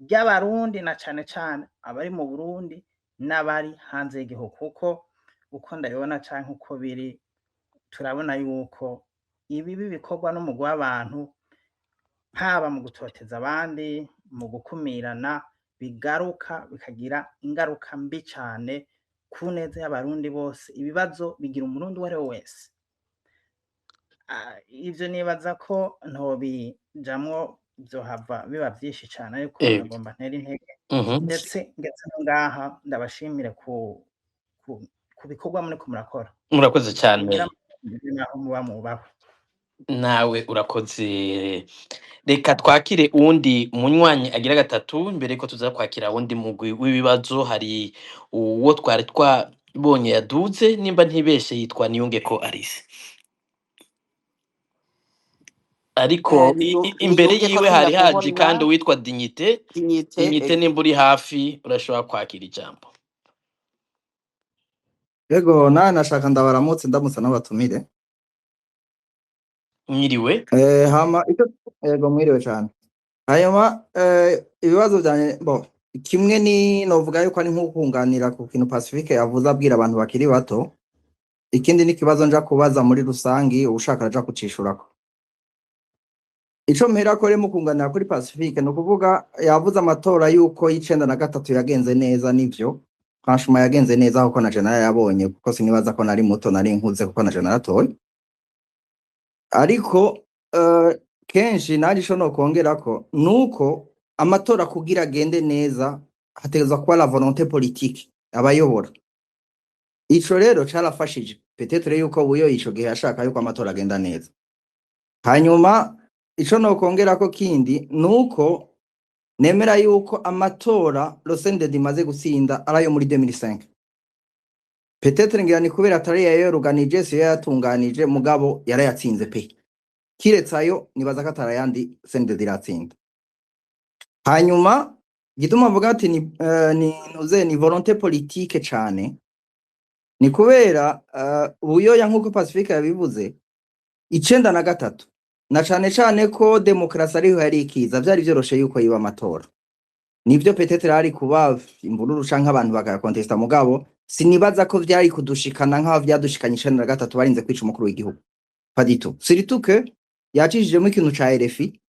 S6: ry'Abarundi, na cane cane abari mu Burundi n'abari hanze y'igihugu, kuko uko ndabibona canke uko biri, turabona yuko ibibi bikorwa n'umugwi w'abantu, haba mu gutoteza abandi, mu gukumirana, bigaruka bikagira ingaruka mbi cane ku neza y'Abarundi bose. Ibibazo bigira Umurundi uwo ari we wese. Ivyo nibaza ko ntobijamwo, vyohava biba vyinshi cane, ariko nagomba ntere intege, ndetse ngeze no ngaha ndabashimire ku bikorwa muriko murakora.
S4: Murakoze cyane.
S6: Kugira mugire naho muba mubahwe.
S4: Nawe urakoze. Reka twakire uwundi munywanyi agira gatatu mbere ko tuza kwakira uwundi mugwi w'ibibazo. Hari uwo twari twabonye yaduze, nimba ntibeshe yitwa Niyungeko Alice, ariko imbere
S1: Niyunge ko
S4: yiwe hari haje
S1: sindakubona.
S4: Kandi uwitwa Dignité.
S1: Dignité.
S4: Dignité, nimba uri hafi urashobora kwakira ijambo.
S7: Yego, nawe nashaka ndabaramutse, ndamutse n'abatumire.
S4: Mwiriwe.
S7: Hama icyo, yego, mwiriwe cyane. Hanyuma ibibazo byanje bo kimwe ni novuga yuko ari nko kunganira ku kintu Pacifique yavuze abwira abantu bakiri bato. Ikindi ni ikibazo nja kubaza muri rusangi, ushaka araja kucishurako. Ico mpera ko mu kunganira kuri Pacifique ni ukuvuga yavuze amatora yuko y'93 yagenze neza. Nivyo, franchement yagenze neza, kuko na je narayabonye, kuko sinibaza ko nari muto, nari nkuze, kuko na je naratoye. Ariko kenshi nanjye ico nokongerako nuko amatora kugira agende neza hategerezwa kuba la volonté politique abayobora. Ico rero carafashije peut-être yuko Buyo ico gihe yashaka yuko amatora agenda neza. Hanyuma ico nokongerako kindi nuko nemera yuko amatora le CNDD imaze gutsinda ari ayo muri 2005. Peut-être ngira ni kubera atari yayoruganije, siyo yayatunganije, mugabo yarayatsinze pe. Kiretse ayo, nibaza ko atari ayandi CNDD iratsinda. Hanyuma gituma mvuga ati ni ntuze ni volonté politique cane, ni kubera Buyoya, nk'uko Pacifique yabivuze, 93, na cane cane ko demokarasi ariho yari ikiza, vyari vyoroshe yuko yiba amatora. Nivyo, peut-être hari kuba imvururu canke abantu bakayakontesta, mugabo sinibaza ko vyari kudushikana nk'aho vyadushikanye 93, barinze kwica umukuru w'igihugu. Pas du tout. Surtout que yacishijemo ikintu ca RFI.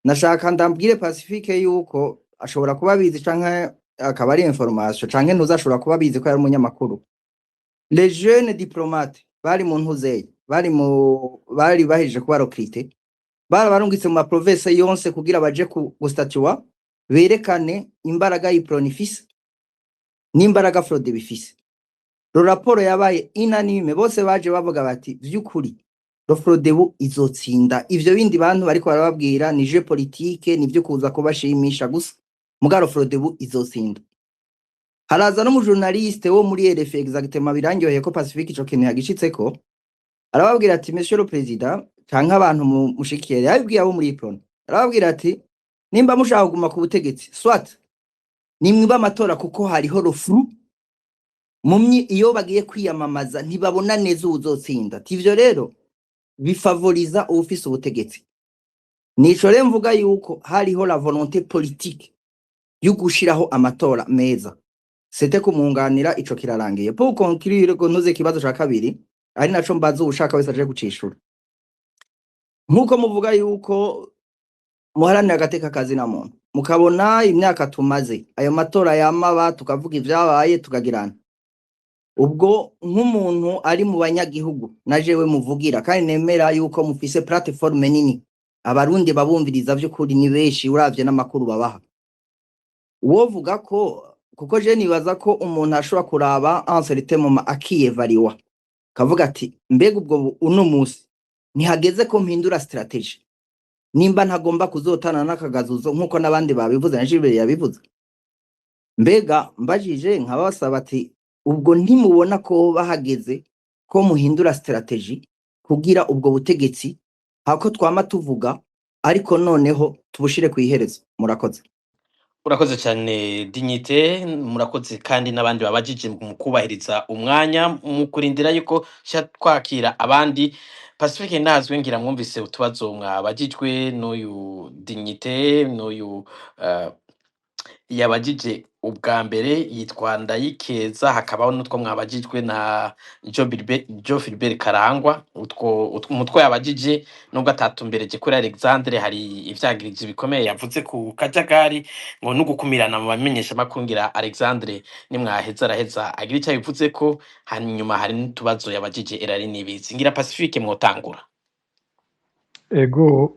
S7: Nashaka ndambwire Pacifique yuko ashobora kuba abizi canke akaba ari information canke ntuza, ashobora kuba abizi ko yari umunyamakuru. Les jeunes diplomates bari mu ntuzeye, bari bahejeje kuba recruté, barabarungitse mu ma province yonse kugira baje ku gustatuwa, berekane imbaraga Uprona ifise n'imbaraga Frodebu ifise. Le rapport yabaye unanime, bose baje bavuga bati: "Vy'ukuri le Frodebu izotsinda, ivyo bindi bantu bariko barababwira ni jeu politique, nivyo kuza kubashimisha gusa, mugabo Frodebu izotsinda." Haraza n'umujournaliste wo muri RFI exactement, birangyoheye ko Pacifique ico kintu yagishitseko, arababwira ati: "Monsieur le président", canke abantu mushikiye, yabibwiye abo muri Uprona, arababwira ati: "Nimba mushaka kuguma ku butegetsi, soit nimwiba amatora, kuko hariho le flou mumyi, iyo bagiye kwiyamamaza ntibabona neza uwuzotsinda." Ati: "Ivyo rero bifavoriza uwufise ubutegetsi." Nico rero mvuga yuko hariho la volonté politique yo gushiraho amatora meza. C'était kumwunganira, ico kirarangiye. Pour conclure, ngo ntuze ikibazo ca kabiri, ari naco mbaza uwushaka wese aje kucishura. Nkuko muvuga yuko muharanira agateka kazina muntu, mukabona imyaka tumaze ayo matora yamaba, tukavuga ivyabaye, tukagirana ubwo, nk'umuntu ari mu banyagihugu na jewe muvugira, kandi nemera yuko mufise plateforme nini, Abarundi babumviriza vy'ukuri ni benshi uravye n'amakuru babaha, uwovuga ko, kuko je nibaza ko umuntu ashobora kuraba un certain moment akiyevariwa, kavuga ati: "Mbega ubwo uno musi ntihageze ko mpindura stratégie, nimba ntagomba kuzotana n'akagazuzo?" Nk'uko n'abandi babivuze, na Gilbert yabivuze. Mbega mbajije nkabasaba ati: ubwo ntimubona ko bahageze ko muhindura stratégie kugira ubwo butegetsi Hako twama tuvuga, ariko noneho tubushire kw'iherezo. Murakoze.
S4: Urakoze cyane Dignité, murakoze kandi n'abandi babajije mu kubahiriza umwanya, mu kurindira yuko sha twakira abandi. Pacifique Ntazwe, ngira mwumvise utubazo mwabajijwe n'uyu Dignité, n'uyu yabajije ubwa mbere yitwa Ndayikeza, hakabaho n'utwo mwabajijwe na Joe Philbert Karangwa. Utwo umutwe yabajije nubwo atatumbereje kuri Alexandre, hari ivyagirije bikomeye yavuze ku kajagari ngo nugukumirana mu bamenyesha makuru. Ngira Alexandre nimwaheza araheza agira icyo abivuze ko, hanyuma hari n'utubazo yabajije Erari Nibizi. Ngira Pacifique mwotangura.
S2: Ego,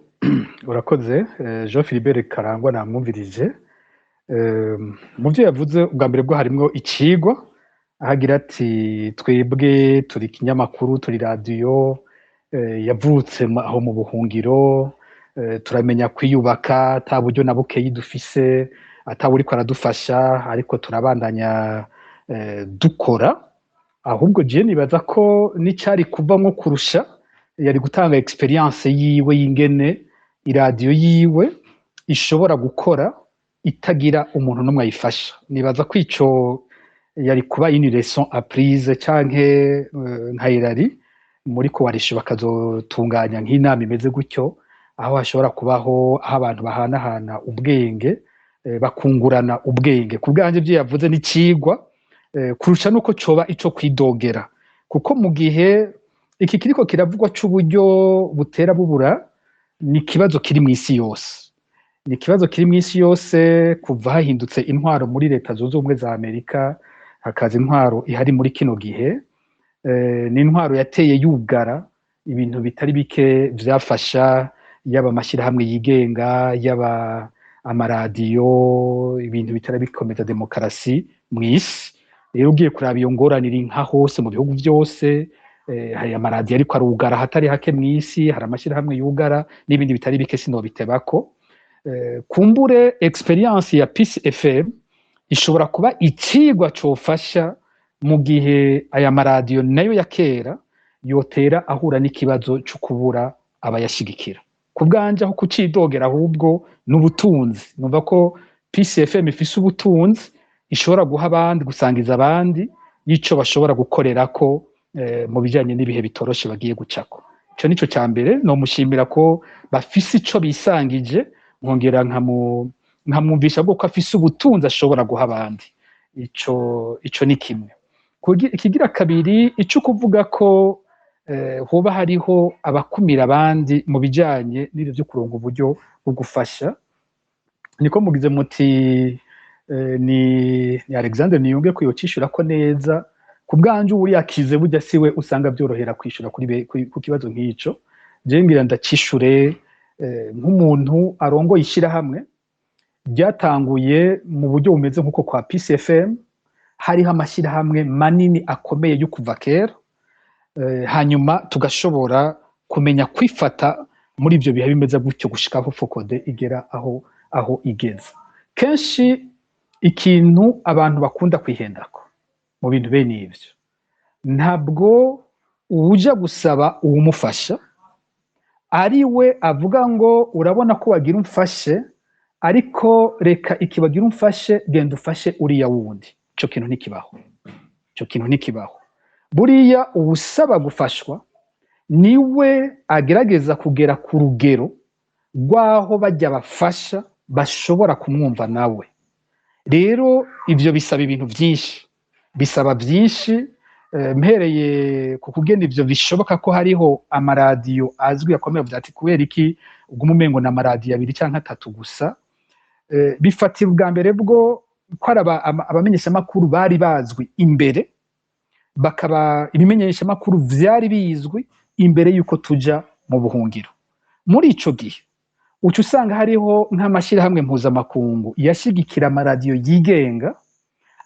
S2: urakoze. Jean Philibert Karangwa namwumvirije. Mu byo yavuze ubwa mbere bwo harimwo icigwa, ahagira ati twebwe turi ikinyamakuru, turi radiyo yavutse aho mu buhungiro, turamenya kwiyubaka ata buryo na bukeyi dufise, ata wuriko aradufasha, ariko turabandanya dukora. Ahubwo jewe nibaza ko n'icari kuvamwo kurusha yari gutanga experience yiwe y'ingene iradiyo yiwe ishobora gukora itagira umuntu n'umwe ayifasha. Nibaza ko ico yari kuba une leçon apprise, canke nka irari muri coalition bakazotunganya nk'inama imeze gutyo, aho hashobora kubaho aho abantu bahanahana ubwenge, bakungurana ubwenge. Ku bwanje ivyo yavuze n'icigwa kurusha nuko coba ico kwidogera, kuko mu gihe iki kiriko kiravugwa c'uburyo butera bubura, ni ikibazo kiri mw'isi yose, ni ikibazo kiri mw'isi yose kuva hahindutse intwaro muri Leta Zunze Ubumwe za Amerika, hakaza intwaro ihari muri kino gihe. Ni intwaro yateye yugara ibintu bitari bike vyafasha, yaba amashyirahamwe yigenga, yaba amaradiyo, ibintu bitari bikomeza demokarasi mw'isi. Rero ugiye kuraba, iyo ngorane iri nka hose mu bihugu vyose. Hari amaradiyo ariko arugara hatari hake mw'isi, hari amashyirahamwe yugara n'ibindi bitari bike, sinobitebako. Kumbure experience ya Peace FM ishobora kuba icigwa cofasha mu gihe aya maradiyo nayo ya kera yotera ahura n'ikibazo co kubura abayashigikira. Ku bwanje, aho kucidogera, ahubwo n'ubutunzi. Numva ko Peace FM ifise ubutunzi ishobora guha abandi, gusangiza abandi y'ico bashobora gukorerako mu bijanye n'ibihe bitoroshe bagiye gucako. Ico nico ca mbere nomushimira, ko bafise ico bisangije, nkongera nkamwumvisha bwo ko afise ubutunzi ashobora guha abandi. Ico ni kimwe. Ikigira kabiri, ico kuvuga ko hoba hariho abakumira abandi mu bijanye n'ivyo vyo kuronka uburyo bwo gufasha, niko mugize muti ni Alexandre Niyunge ko yocishura ko neza. Ku bwanje, uwuri yakize burya siwe usanga vyorohera kwishura ku kibazo nk'ico. Je ngira ndacishure nk'umuntu arongoye ishirahamwe ryatanguye mu buryo bumeze nk'uko kwa Peace FM. Hariho amashirahamwe manini akomeye yo kuva kera, hanyuma tugashobora kumenya kwifata muri ivyo bihe bimeze gutyo gushika aho FOCODE igera aho igeze. Kenshi ikintu abantu bakunda kwihendako mu bintu bene ivyo, ntabwo uwuja gusaba uwumufasha ari we avuga ngo urabona ko wagira umfashe, ariko reka iki wagira umfashe, genda ufashe uriya wundi. Ico kintu ntikibaho, ico kintu ntikibaho. Buriya uwusaba gufashwa niwe agerageza kugera ku rugero rw'aho bajya bafasha bashobora kumwumva nawe. Rero ivyo bisaba ibintu vyinshi, bisaba vyinshi. Mpereye ku kugena ivyo bishoboka ko hariho amaradiyo azwi akomeye, avuga ati kubera iki uguma umengo ni amaradiyo abiri canke atatu gusa? Bifatira ubwa mbere bwo ko ari abamenyeshamakuru bari bazwi imbere, bakaba ibimenyeshamakuru vyari bizwi imbere yuko tuja mu buhungiro. Muri ico gihe uca usanga hariho nk'amashirahamwe mpuzamakungu yashigikira amaradiyo yigenga,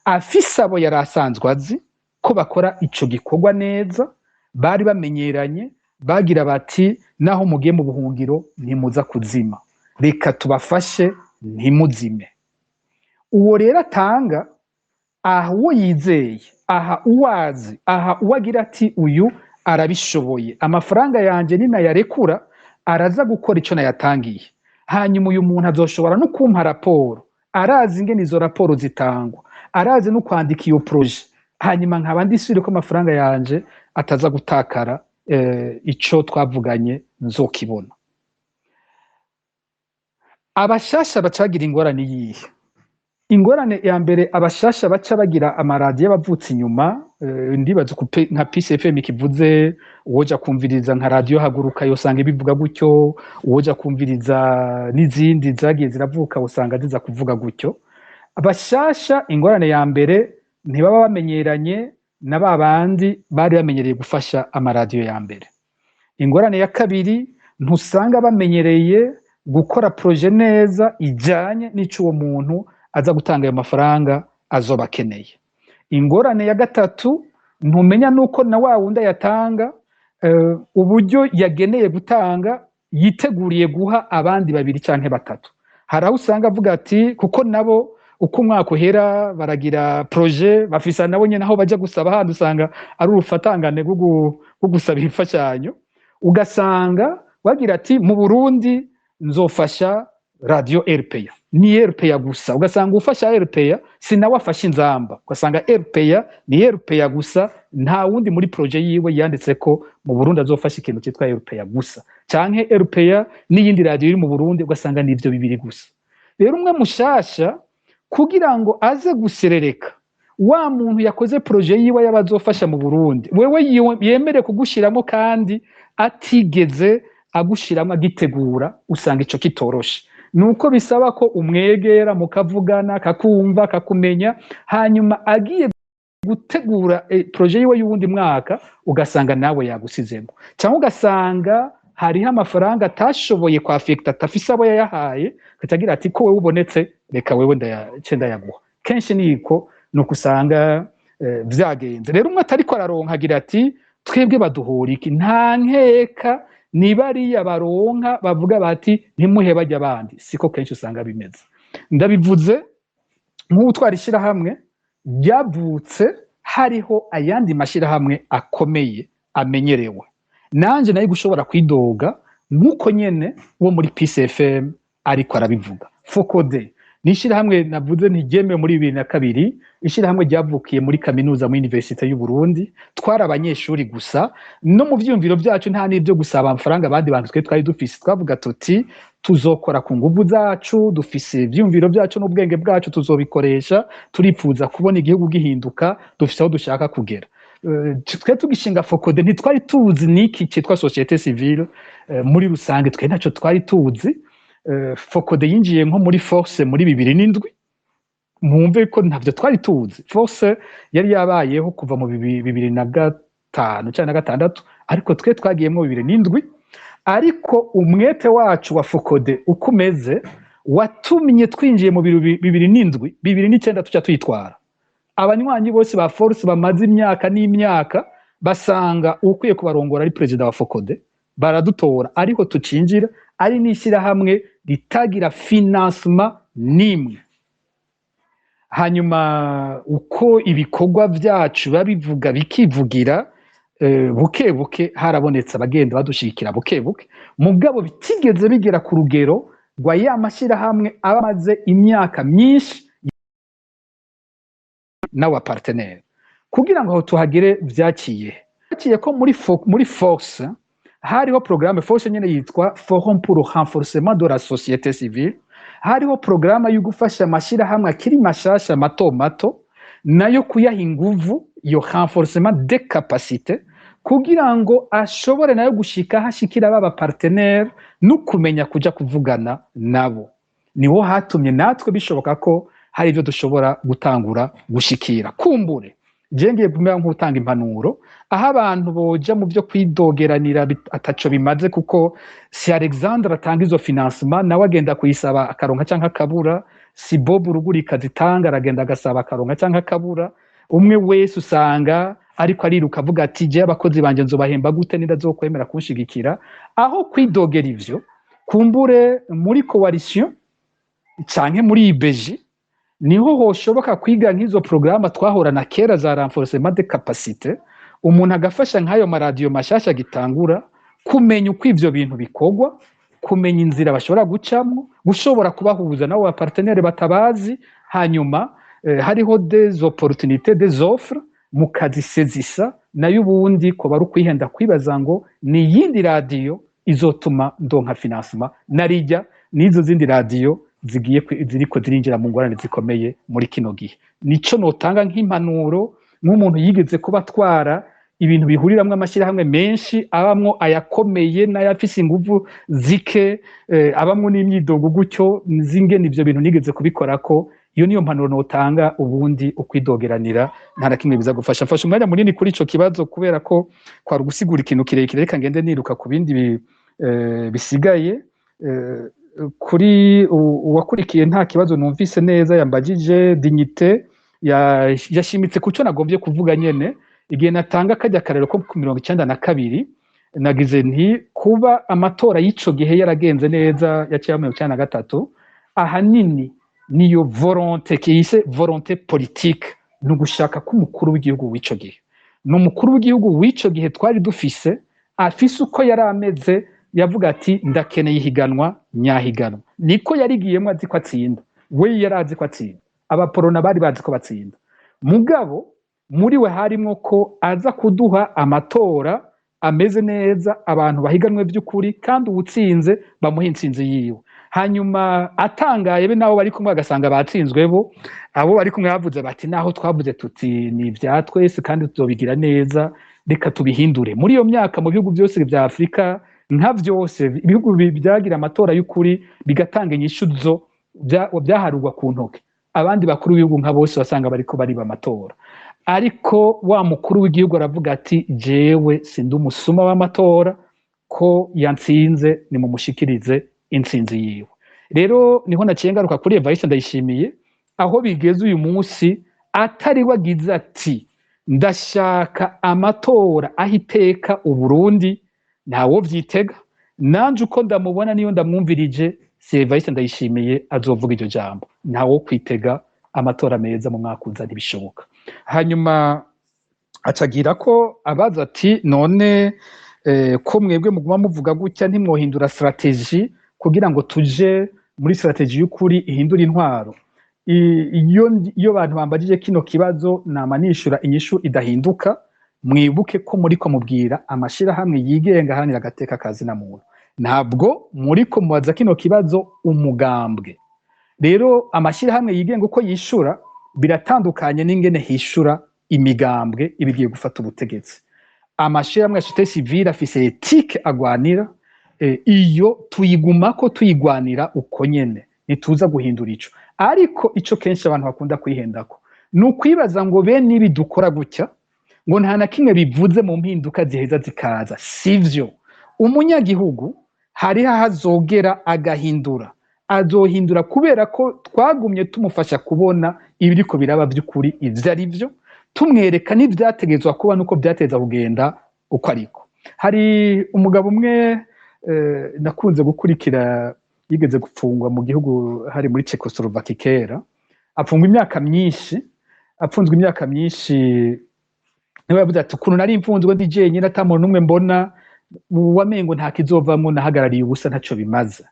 S2: afise abo yari asanzwe azi ko bakora ico gikorwa neza, bari bamenyeranye, bagira bati naho mugiye mu buhungiro ntimuza kuzima, reka tubafashe ntimuzime. Uwo rero atanga aha uwo yizeye, aha uwazi, aha uwo agira ati uyu arabishoboye, amafaranga yanje ninayarekura Araza gukora ico nayatangiye, hanyuma uyu muntu azoshobora no kumpa raporo, arazi ingene izo raporo zitangwa, arazi no kwandika iyo projet, hanyuma nkaba ndisubire ko amafaranga yanje ataza gutakara, ico twavuganye nzokibona. Abashasha baca bagira ingorane yihe? Ingorane ya mbere abashasha baca bagira, amaradiyo y'abavutse inyuma, ndibaza nka Peace FM kivuze, uwoja kumviriza nka Radiyo Haguruka yosanga ibivuga gutyo, uwoja kumviriza n'izindi zagiye ziravuka usanga ziza kuvuga gutyo. Abashasha, ingorane ya mbere, ntibaba bamenyeranye na ba bandi bari bamenyereye gufasha amaradiyo ya mbere. Ingorane ya kabiri, ntusanga bamenyereye gukora projet neza ijanye n'ico uwo muntu aza gutanga ayo mafaranga azoba akeneye. Ingorane ya gatatu, ntumenya nuko na wa wundi ayatanga, uburyo yageneye gutanga yiteguriye guha abandi babiri canke batatu. Hari aho usanga avuga ati, kuko nabo uko umwaka uhera baragira projet bafisa, nabo nyene aho baja gusaba handi usanga ari urufatangane rwo gusaba imfashanyo, ugasanga wagira ati: "Mu Burundi nzofasha Radio RPA, ni RPA gusa." Ugasanga ufasha RPA si nawe afasha Inzamba, ugasanga RPA ni RPA gusa, nta wundi muri projet yiwe yanditse ko mu Burundi azofasha ikintu cyitwa RPA gusa, canke RPA n'iyindi radio iri mu Burundi, ugasanga ni ivyo bibiri gusa. Rero umwe mushasha, kugira ngo aze guserereka wa muntu yakoze projet yiwe y'abazofasha mu Burundi, wewe yemere kugushiramo kandi atigeze agushiramo agitegura, usanga ico kitoroshe. Nuko bisaba ko umwegera, mukavugana, akakumva, akakumenya, hanyuma agiye gutegura projet yiwe y'uwundi mwaka ugasanga nawe yagusizemo, cyangwa ugasanga hariho amafaranga atashoboye kwafekta, atafise abo yayahaye, akagira ati: "Ko wewe ubonetse, reka wewe ndayace ndayaguha." Kenshi niko nuko usanga vyagenze. Rero umwe atariko araronka agira ati: "Twebwe baduhora iki?" Nta nkeka ni bariya baronka bavuga bati: "Ntimuhe bajya abandi." Siko kenshi usanga bimeze. Ndabivuze nk'utwara ishyirahamwe ryavutse hariho ayandi mashyirahamwe akomeye amenyerewe, nanje nayo gushobora kwidoga nk'uko nyene wo muri Peace FM ariko arabivuga. FOCODE ni ishyirahamwe navuze ntiryemewe muri 2002, ishyirahamwe ryavukiye muri kaminuza, muri Université y'u Burundi. Twari abanyeshuri gusa, no mu vyiyumviro vyacu nta n'ibyo gusaba amafaranga abandi bantu twe twari dufise. Twavuga tuti: "Tuzokora ku nguvu zacu, dufise ivyiyumviro vyacu n'ubwenge bwacu, tuzobikoresha, turipfuza kubona igihugu gihinduka, dufise aho dushaka kugera." Twe tugishinga FOCODE ntitwari tuzi niki cyitwa société civile muri rusange, twe ntacyo twari tuzi. FOCODE yinjiye nko muri Force muri 2007, mwumve ko ntavyo twari tuzi. Force yari yabayeho kuva mu 2005 cyangwa na gatandatu, ariko twe twagiyemo 2007. Ariko umwete wacu wa FOCODE uko umeze watumye twinjiye mu 2007, 2009 tuca tuyitwara. Abanywanyi bose ba Force bamaze imyaka n'imyaka basanga ukwiye kubarongora ari perezida wa FOCODE, baradutora, ariko tucinjira ari n'ishyirahamwe ritagira financement n'imwe. Hanyuma uko ibikorwa byacu biba bivuga bikivugira, buke buke harabonetse abagenda badushigikira buke buke, mugabo bitigeze bigera ku rugero rwa ya mashyirahamwe aba amaze imyaka myinshi n'aba partenaire. Kugira ngo aho tuhagere vyaciye ko muri Force hariho programme. Force nyene yitwa Forum pour le renforcement de la société civile. Hariho programme yo gufasha amashirahamwe akiri mashasha, mato mato, nayo kuyaha inguvu, iyo renforcement des capacités, kugira ngo ashobore nayo gushika hashikira baba partenaire no kumenya kuja kuvugana nabo. Niho hatumye natwe bishoboka ko hari ibyo dushobora gutangura gushikira. Kumbure je ngiye kumera nk'utanga impanuro aho abantu boja mu byo kwidogeranira ataco bimaze, kuko si Alexandre atanga izo financement, nawe agenda kuyisaba akaronka canke akabura; si Bob Rugurika zitanga, aragenda agasaba akaronka canke akabura. Umwe wese usanga ariko ariruka avuga ati: "Je abakozi banje nzobahemba gute nindazokwemera kunshigikira?" Aho kwidogera ivyo, kumbure muri coalition canke muri IBG niho hoshoboka kwiga nk'izo programme twahorana kera za renforcement de capacité, umuntu agafasha nk'ayo maradiyo mashasha gitangura. Kumenya uko ivyo bintu bikorwa, kumenya inzira bashobora gucamwo, gushobora kubahuza nabo ba partenaires batabazi, hanyuma hariho des opportunités, des offres, mukazisezisa. Nayo ubundi ko bari ukwihenda kwibaza ngo ni iyindi radiyo izotuma ndonka financement, narijya n'izo zindi radiyo zigiye ziriko zirinjira mu ngorane zikomeye muri kino gihe. Nico notanga nk'impanuro nk'umuntu yigeze kuba atwara ibintu bihuriramwo amashyirahamwe menshi, abamwo ayakomeye n'ayafise inguvu zike, abamwo n'imyidogo gutyo zingene ivyo bintu nigeze kubikorako. Iyo niyo mpanuro notanga. Ubundi ukwidogeranira nta na kimwe biza gufasha. Mfashe umwanya munini kuri ico kibazo kubera ko kwari ugusigura ikintu kirekire. Reka ngende niruka ku bindi bisigaye. Kuri uwakurikiye, nta kibazo numvise neza yambagije. Dignité yashimitse ku cyo nagombye kuvuga nyene igihe natanga kajya karero ko ku 92. Nagize nti kuba amatora y'ico gihe yaragenze neza, yaciye 93, ahanini niyo volonté kiyise volonté politique, ni ugushaka k'umukuru w'igihugu w'ico gihe. Ni umukuru w'igihugu w'ico gihe twari dufise, afise uko yari ameze, yavuga ati: "Ndakeneye ihiganwa nyahiganwa." Niko yarigiyemo azi ko atsinda. We yari azi ko atsinda, abaporona bari bazi ko batsinda, mugabo muri we harimwo ko aza kuduha amatora ameze neza, abantu bahiganwe by'ukuri, kandi uwutsinze bamuha intsinzi yiwe. Hanyuma atangaye be nabo bari kumwe agasanga batsinzwe bo, abo bari kumwe bavuze bati: "Naho twavuze tuti ni ibya twese kandi tuzobigira neza, reka tubihindure." Muri iyo myaka, mu bihugu byose bya Afurika, nka byose ibihugu byagira amatora y'ukuri bigatanga inyishu zo byaharurwa ku ntoke. Abandi bakuru b'ibihugu nka bose wasanga bariko bariba amatora, ariko wa mukuru w'igihugu aravuga ati: "Jewe sindi umusuma w'amatora, ko yantsinze nimumushikirize intsinzi yiwe." Rero niho naciye ngaruka kuri Evariste Ndayishimiye. Aho bigeze uyu munsi, atari wagize ati: "Ndashaka amatora aho iteka Uburundi", ntawo vyitega. Nanje uko ndamubona, niyo ndamwumvirije, si Evariste Ndayishimiye azovuga iryo jambo. Ntawo kwitega amatora meza mu mwaka uza, ntibishoboka. Hanyuma acagira ko abaza ati: "None ko mwebwe muguma muvuga gutya, ntimwohindura stratégie kugira ngo tuje muri stratégie y'ukuri ihindura intwaro?" Iyo abantu bambajije kino kibazo, nama nishura inyishu idahinduka: mwibuke ko muriko mubwira amashirahamwe yigenga aharanira agateka ka zina muntu, ntabwo muriko mubaza kino kibazo umugambwe. Rero amashirahamwe yigenga uko yishura biratandukanye n'ingene hishura imigambwe iba igiye gufata ubutegetsi. Amashirahamwe ya société civile afise éthique agwanira, iyo tuyigumako, tuyigwanira uko nyene, ntituza guhindura ico. Ariko ico kenshi abantu bakunda kwihendako ni ukwibaza ngo bene ibi dukora gutya, ngo nta na kimwe bivuze mu mpinduka ziheza zikaza. Sivyo. Umunyagihugu hariho aho azogera agahindura. Azohindura kubera ko twagumye tumufasha kubona ibiriko biraba by'ukuri ivyo ari byo, tumwereka n'ivyategezwa kuba nuko vyateza kugenda uko. Ariko hari umugabo umwe nakunze gukurikira, yigeze gupfungwa mu gihugu hari muri Czechoslovaquie kera, apfungwa imyaka myinshi. Apfunzwe imyaka myinshi, niwe yavuze ati: "Ukuntu nari mfunzwe ndi jenyine, ata muntu n'umwe mbona, wamengo nta kizovamwo, nahagarariye ubusa, ntaco bimaze."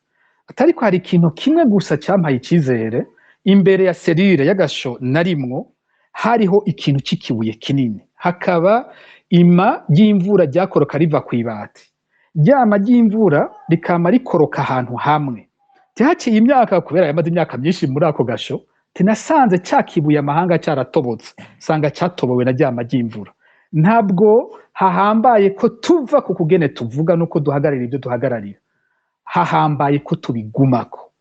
S2: Atariko hari ikintu kimwe gusa campaye icizere: imbere ya cellule y'agasho narimwo hariho ikintu c'ikibuye kinini, hakaba ima ry'imvura ryakoroka riva kw'ibati, ryama ry'imvura rikama rikoroka ahantu hamwe. Tihaciye imyaka, kubera yamaze imyaka myinshi muri ako gasho, tinasanze ca kibuye amahanga caratobotse, sanga catobowe na ryama ry'imvura. Ntabwo hahambaye ko tuva ku kugene tuvuga nuko duhagararira ibyo duhagararira, hahambaye ko tubigumako.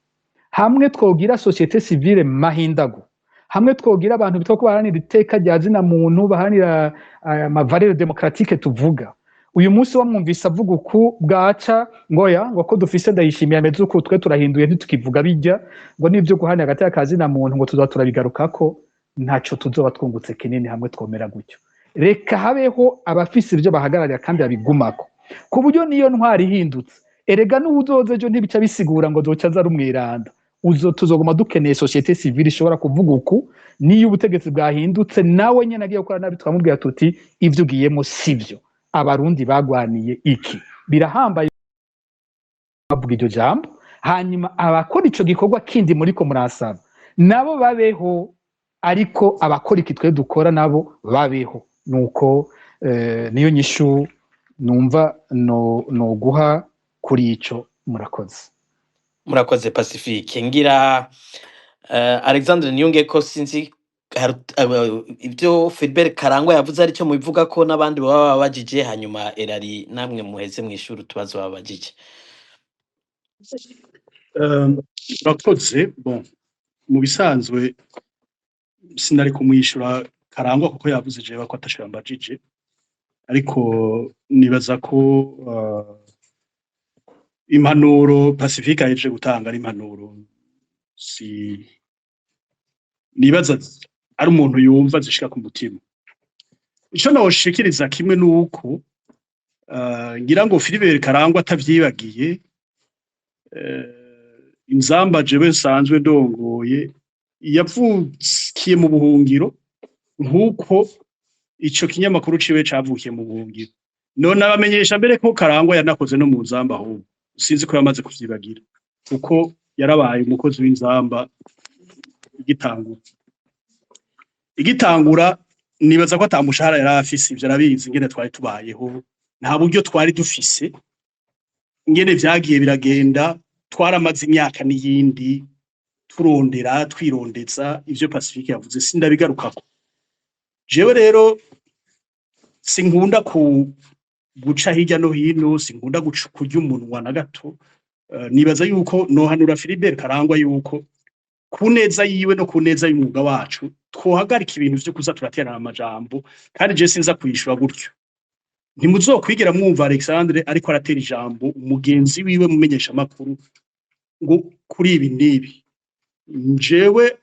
S2: Hamwe twogira société civile mahindago, hamwe twogira abantu bitwa ko baharanira iteka rya zina muntu, baharanira ama valeurs démocratiques tuvuga, uyu munsi wamwumvise avuga uku, bwaca ngoya ngo ko dufise Ndayishimiye ameze uku, twe turahinduye, ntitukivuga bijya ngo nivyo guharanira agateka ka zina muntu, ngo tuzoba turabigarukako, ntaco tuzoba twungutse kinini hamwe twomera gutyo. Reka habeho abafise ivyo bahagararira kandi babigumako, ku buryo niyo ntwari ihindutse, erega n'uwuzoza ejo ntibica bisigura ngo zoca aza ari umwiranda. Uzo tuzoguma dukeneye société civile ishobora kuvuga uku, niyo ubutegetsi bwahindutse, nawe nyene agiye gukora nabi twamubwira tuti: "Ivyo ugiyemo sivyo, Abarundi bagwaniye iki." Birahambaye bavuga iryo jambo, hanyuma abakora ico gikorwa kindi muriko murasaba nabo babeho, ariko abakora iki twe dukora nabo babeho. Nuko niyo nyishu numva no noguha kuri ico. Murakoze.
S4: Murakoze, Pacifique. Ngira Alexandre Niyunge ko sinzi ibyo Philbert Karangwa yavuze aricyo mubivuga ko n'abandi baba babajije, hanyuma erari namwe muheze mwishuri utubazo babajije.
S5: Urakoze. Bon, mu bisanzwe sinari kumwishyura Karangwa kuko yavuze jewe ko ataco yambajije, ariko nibaza ko impanuro Pacifique ahejeje gutanga ari impanuro, si nibaza ari umuntu yumva zishika ku mutima. Ico noshikiriza kimwe nuko ngira ngo Philibert Karangwa atavyibagiye, Inzamba jewe nsanzwe ndongoye yavukiye mu buhungiro nk'uko ico kinyamakuru ciwe cavukiye mu buhungiro. None abamenyesha mbere ko Karangwa yanakoze no mu Nzamba, ahubwo sinzi ko yamaze kuvyibagira, kuko yarabaye umukozi w'Inzamba igitangura. Nibaza ko ata mushahara yari afise, ivyo arabizi ingene twari tubayeho, nta buryo twari dufise, ingene vyagiye biragenda. Twaramaze imyaka n'iyindi turondera, twirondeza. Ivyo Pacifique yavuze sindabigarukako. Jewe rero sinkunda ku guca hirya no hino, sinkunda kurya umunwa na gato. Nibaza yuko nohanura Philibert Karangwa yuko ku neza yiwe no ku neza y'umwuga wacu twohagarika ibintu vyo kuza turaterana amajambo. Kandi je sinza kuyishura gutyo, ntimuzokwigira mwumva Alexandre ariko aratera ijambo umugenzi wiwe mumenyesha makuru ngo kuri ibi n'ibi. Njewe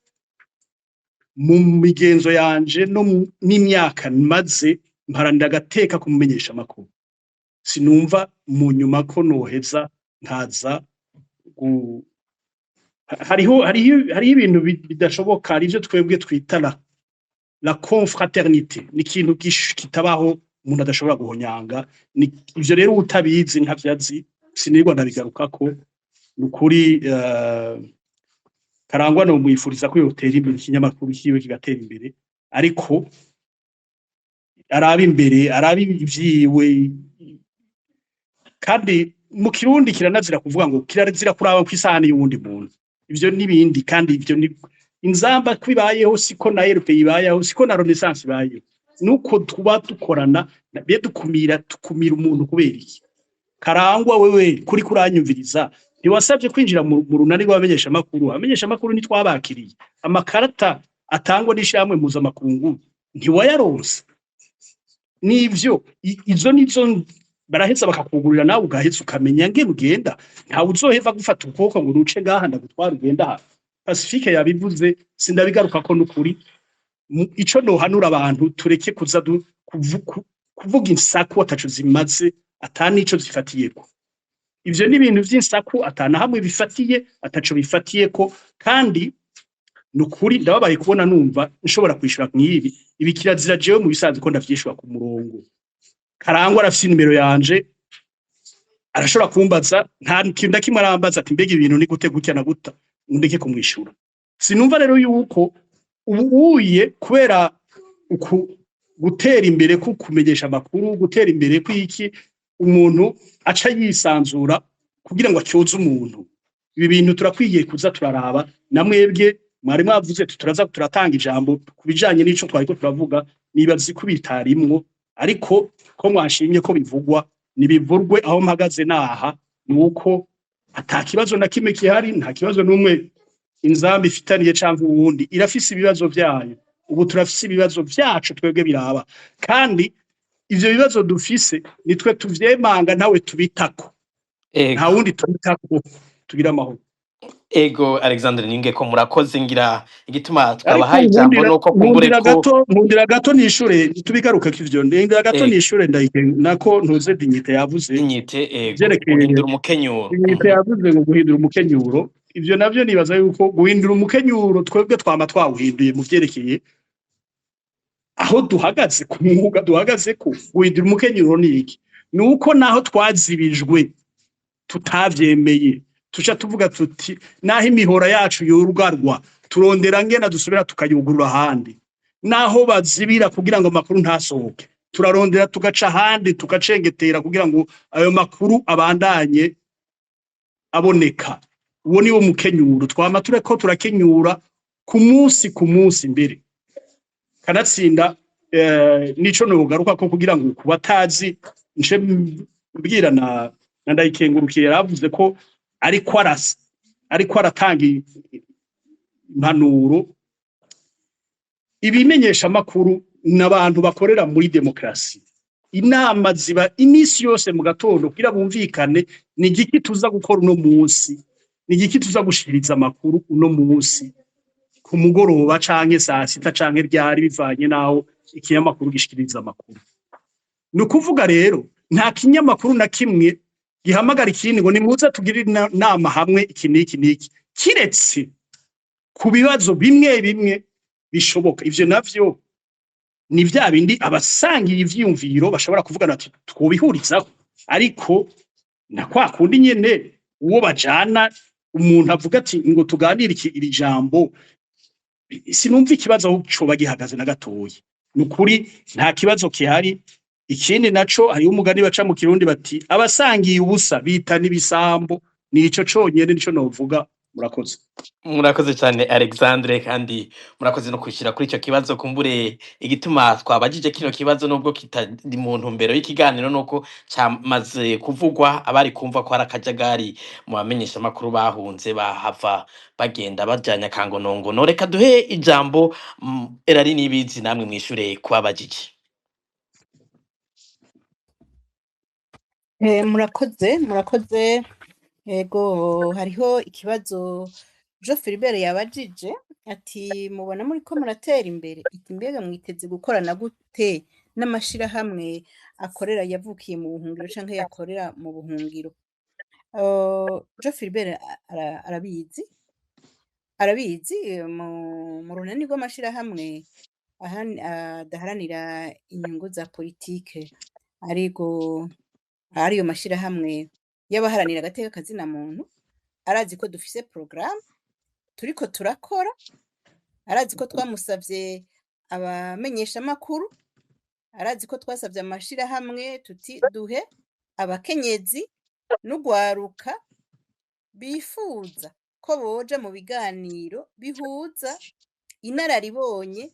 S5: mu migenzo yanje no n'imyaka maze mparanira agateka kumumenyesha amakuru, sinumva mu nyuma ko noheza nkaza hariho ibintu bidashoboka. Hari ivyo twebwe twita la confraternité, ni ikintu kitabaho, umuntu adashobora guhonyanga. Ni ivyo rero utabizi ntavyazi, sinirwa ndabigarukako. Ni ukuri, Karangwa no mwifuriza ko yotera imbere, ikinyamakuru kiwe kigatera imbere, ariko arabe imbere, arabe ivyiwe. Kandi mu Kirundi kiranazira kuvuga ngo kirazira kuraba kw'isahani y'uwundi muntu, ivyo n'ibindi. Kandi ivyo ni Inzamba ko ibayeho, siko na RP ibayeho, siko na Renaissance ibayeho, nuko tuba dukorana be dukumira, tukumira umuntu kubera iki? Karangwa, wewe kuri kuranyumviriza, ntiwasabye kwinjira mu runani rw'abamenyesha makuru? Abamenyesha makuru ntitwabakiriye? Amakarata atangwa n'ishirahamwe mpuzamakungu ntiwayaronse? Nivyo izo nizo baraheza bakakugurira, nawe ugaheza ukamenya ngene ugenda. Ntawe uzoheva gufata ukuboko ngo uruce ngaha ndagutwara ugenda aha. Pacifique yabivuze, sindabigaruka ko. Nukuri ico nohanura abantu, tureke kuza kuvuga insaku ataco zimaze, ata nico zifatiyeko. Ivyo ni ibintu vy'insaku atana hamwe bifatiye, ataco bifatiyeko. Kandi nukuri ndababaye kubona numva nshobora kwishura nk'ibi. Ibi kirazira jewe mu bisanzwe ko ndavyishura ku murongo. Karangwa arafise nimero yanje, arashobora kumbaza, nta kintu na kimwe arambaza ati: "Mbega ibintu ni gute gutya na guta?" Ndeke kumwishura. Sinumva rero yuko ubu uye kubera uku gutera imbere ku kumenyesha amakuru, gutera imbere kw'iki, umuntu aca yisanzura kugira ngo atyoze umuntu. Ibi bintu turakwiye kuza turaraba. Na mwebwe mwari mwavuze turaza turatanga ijambo ku bijanye n'ico twariko turavuga, nibazi ko bitarimwo, ariko ko mwashimye ko bivugwa nibivurwe. Aho mpagaze naha nuko ata kibazo na kimwe kihari, nta kibazo n'umwe Inzamba ifitaniye canke uwundi. Irafise ibibazo vyayo, ubu turafise ibibazo vyacu twebwe biraba, kandi ivyo bibazo dufise nitwe tuvyemanga, ntawe tubitako, nta wundi tubitako. Tugira amahoro.
S4: Ego, Alexandre Ninge ko murakoze. Ngira igituma
S5: Ariko
S4: twabahaye ijambo
S5: nkundira
S4: nuko kumbure
S5: nkundira
S4: ko
S5: gato, nkundira gato nishure tubigaruke ivyo, ndindira gato nishure ndayike nako ntuze Dignité yavuze
S4: Dignité, ego.
S5: Vyerekeye
S4: Guhindura umukenyuro.
S5: Dignité yavuze ngo guhindura umukenyuro. Ivyo navyo nibaza yuko guhindura umukenyuro twebwe twama twawuhinduye mu vyerekeye aho duhagaze ku mwuga duhagaze ko. Guhindura umukenyuro ni iki?
S8: Ni uko naho twazibijwe tutavyemeye, tuca tuvuga tuti naho imihora yacu yurugarwa, turondera ngena dusubira tukayugurura ahandi. Naho bazibira kugira ngo amakuru ntasohoke, turarondera tugaca ahandi, tugacengetera kugira ngo ayo makuru abandanye aboneka. Uwo ni wo mukenyuro twama tureko turakenyura ku munsi ku munsi mbere kanatsinda. Nico nogaruka ko kugira ngo kubatazi nce mbwira na Ndayikengurukiye yaravuze ko ariko arasa, ariko aratanga impanuro. Ibimenyesha makuru n'abantu bakorera muri demokrasi. Inama ziba iminsi yose mu gatondo kugira bumvikane: ni igiki tuza gukora uno munsi, ni igiki tuza gushikiriza amakuru uno munsi ku mugoroba canke saa sita canke ryari, bivanye n'aho ikinyamakuru gishikiriza amakuru. Ni ukuvuga rero nta kinyamakuru na kimwe gihamagara ikindi ngo nimuze tugire inama hamwe iki n'iki n'iki, kiretse ku bibazo bimwe bimwe bishoboka. Ivyo navyo ni vya bindi abasangiye ivyiyumviro bashobora kuvugana ati twobihurizaho. Ariko na kwa kundi nyene uwo bajana, umuntu avuga ati ngo tuganire iki iri jambo, sinumva ikibazo aho coba gihagaze na gatoyi. Ni ukuri nta kibazo gihari. Ikindi naco, hariho umugani baca mu Kirundi bati abasangiye ubusa bitana ibisambo. Nico conyene nico novuga. Murakoze.
S4: Murakoze cyane, Alexandre, kandi murakoze no kwishyira kuri icyo kibazo. Kumbure igituma twabajije kino kibazo, nubwo kitari mu ntumbero y'ikiganiro, nuko cyamaze kuvugwa, abari kumva ko hari akajagari mu bamenyeshamakuru bahunze, bahava bagenda bajyanye akangonongono. Reka duhe ijambo Erari Nibizi, namwe mwishure kubabajije.
S3: Murakoze, murakoze. Ego, hariho ikibazo Jo Philibert yabajije ati mubona muri ko muratera imbere, iti mbega mwiteze gukorana gute n'amashirahamwe akorera yavukiye mu buhungiro canke yakorera mu buhungiro? Jo Philibert arabizi, arabizi mu runani rw'amashirahamwe adaharanira inyungu za politike, ariko ariyo mashirahamwe y'abaharanira agateka kazina muntu. Arazi ko dufise programme turiko turakora, arazi ko twamusavye abamenyeshamakuru, arazi ko twasavye amashirahamwe tuti duhe abakenyezi n'ugwaruka bifuza ko boja mu biganiro bihuza inararibonye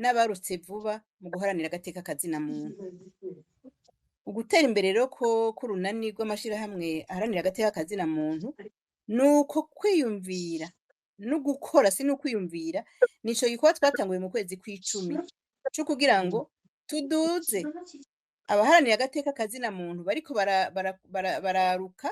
S3: n'abarutse vuba mu guharanira agateka kazina muntu. Ugutera imbere rero ko k'urunani rw'amashirahamwe aharanira agateka kazina muntu nuko kwiyumvira no gukora, si n'ukwiyumvira, nico gikorwa twatanguye mu kwezi kw'icumi co kugira ngo tuduze abaharanira agateka kazina muntu bariko bararuka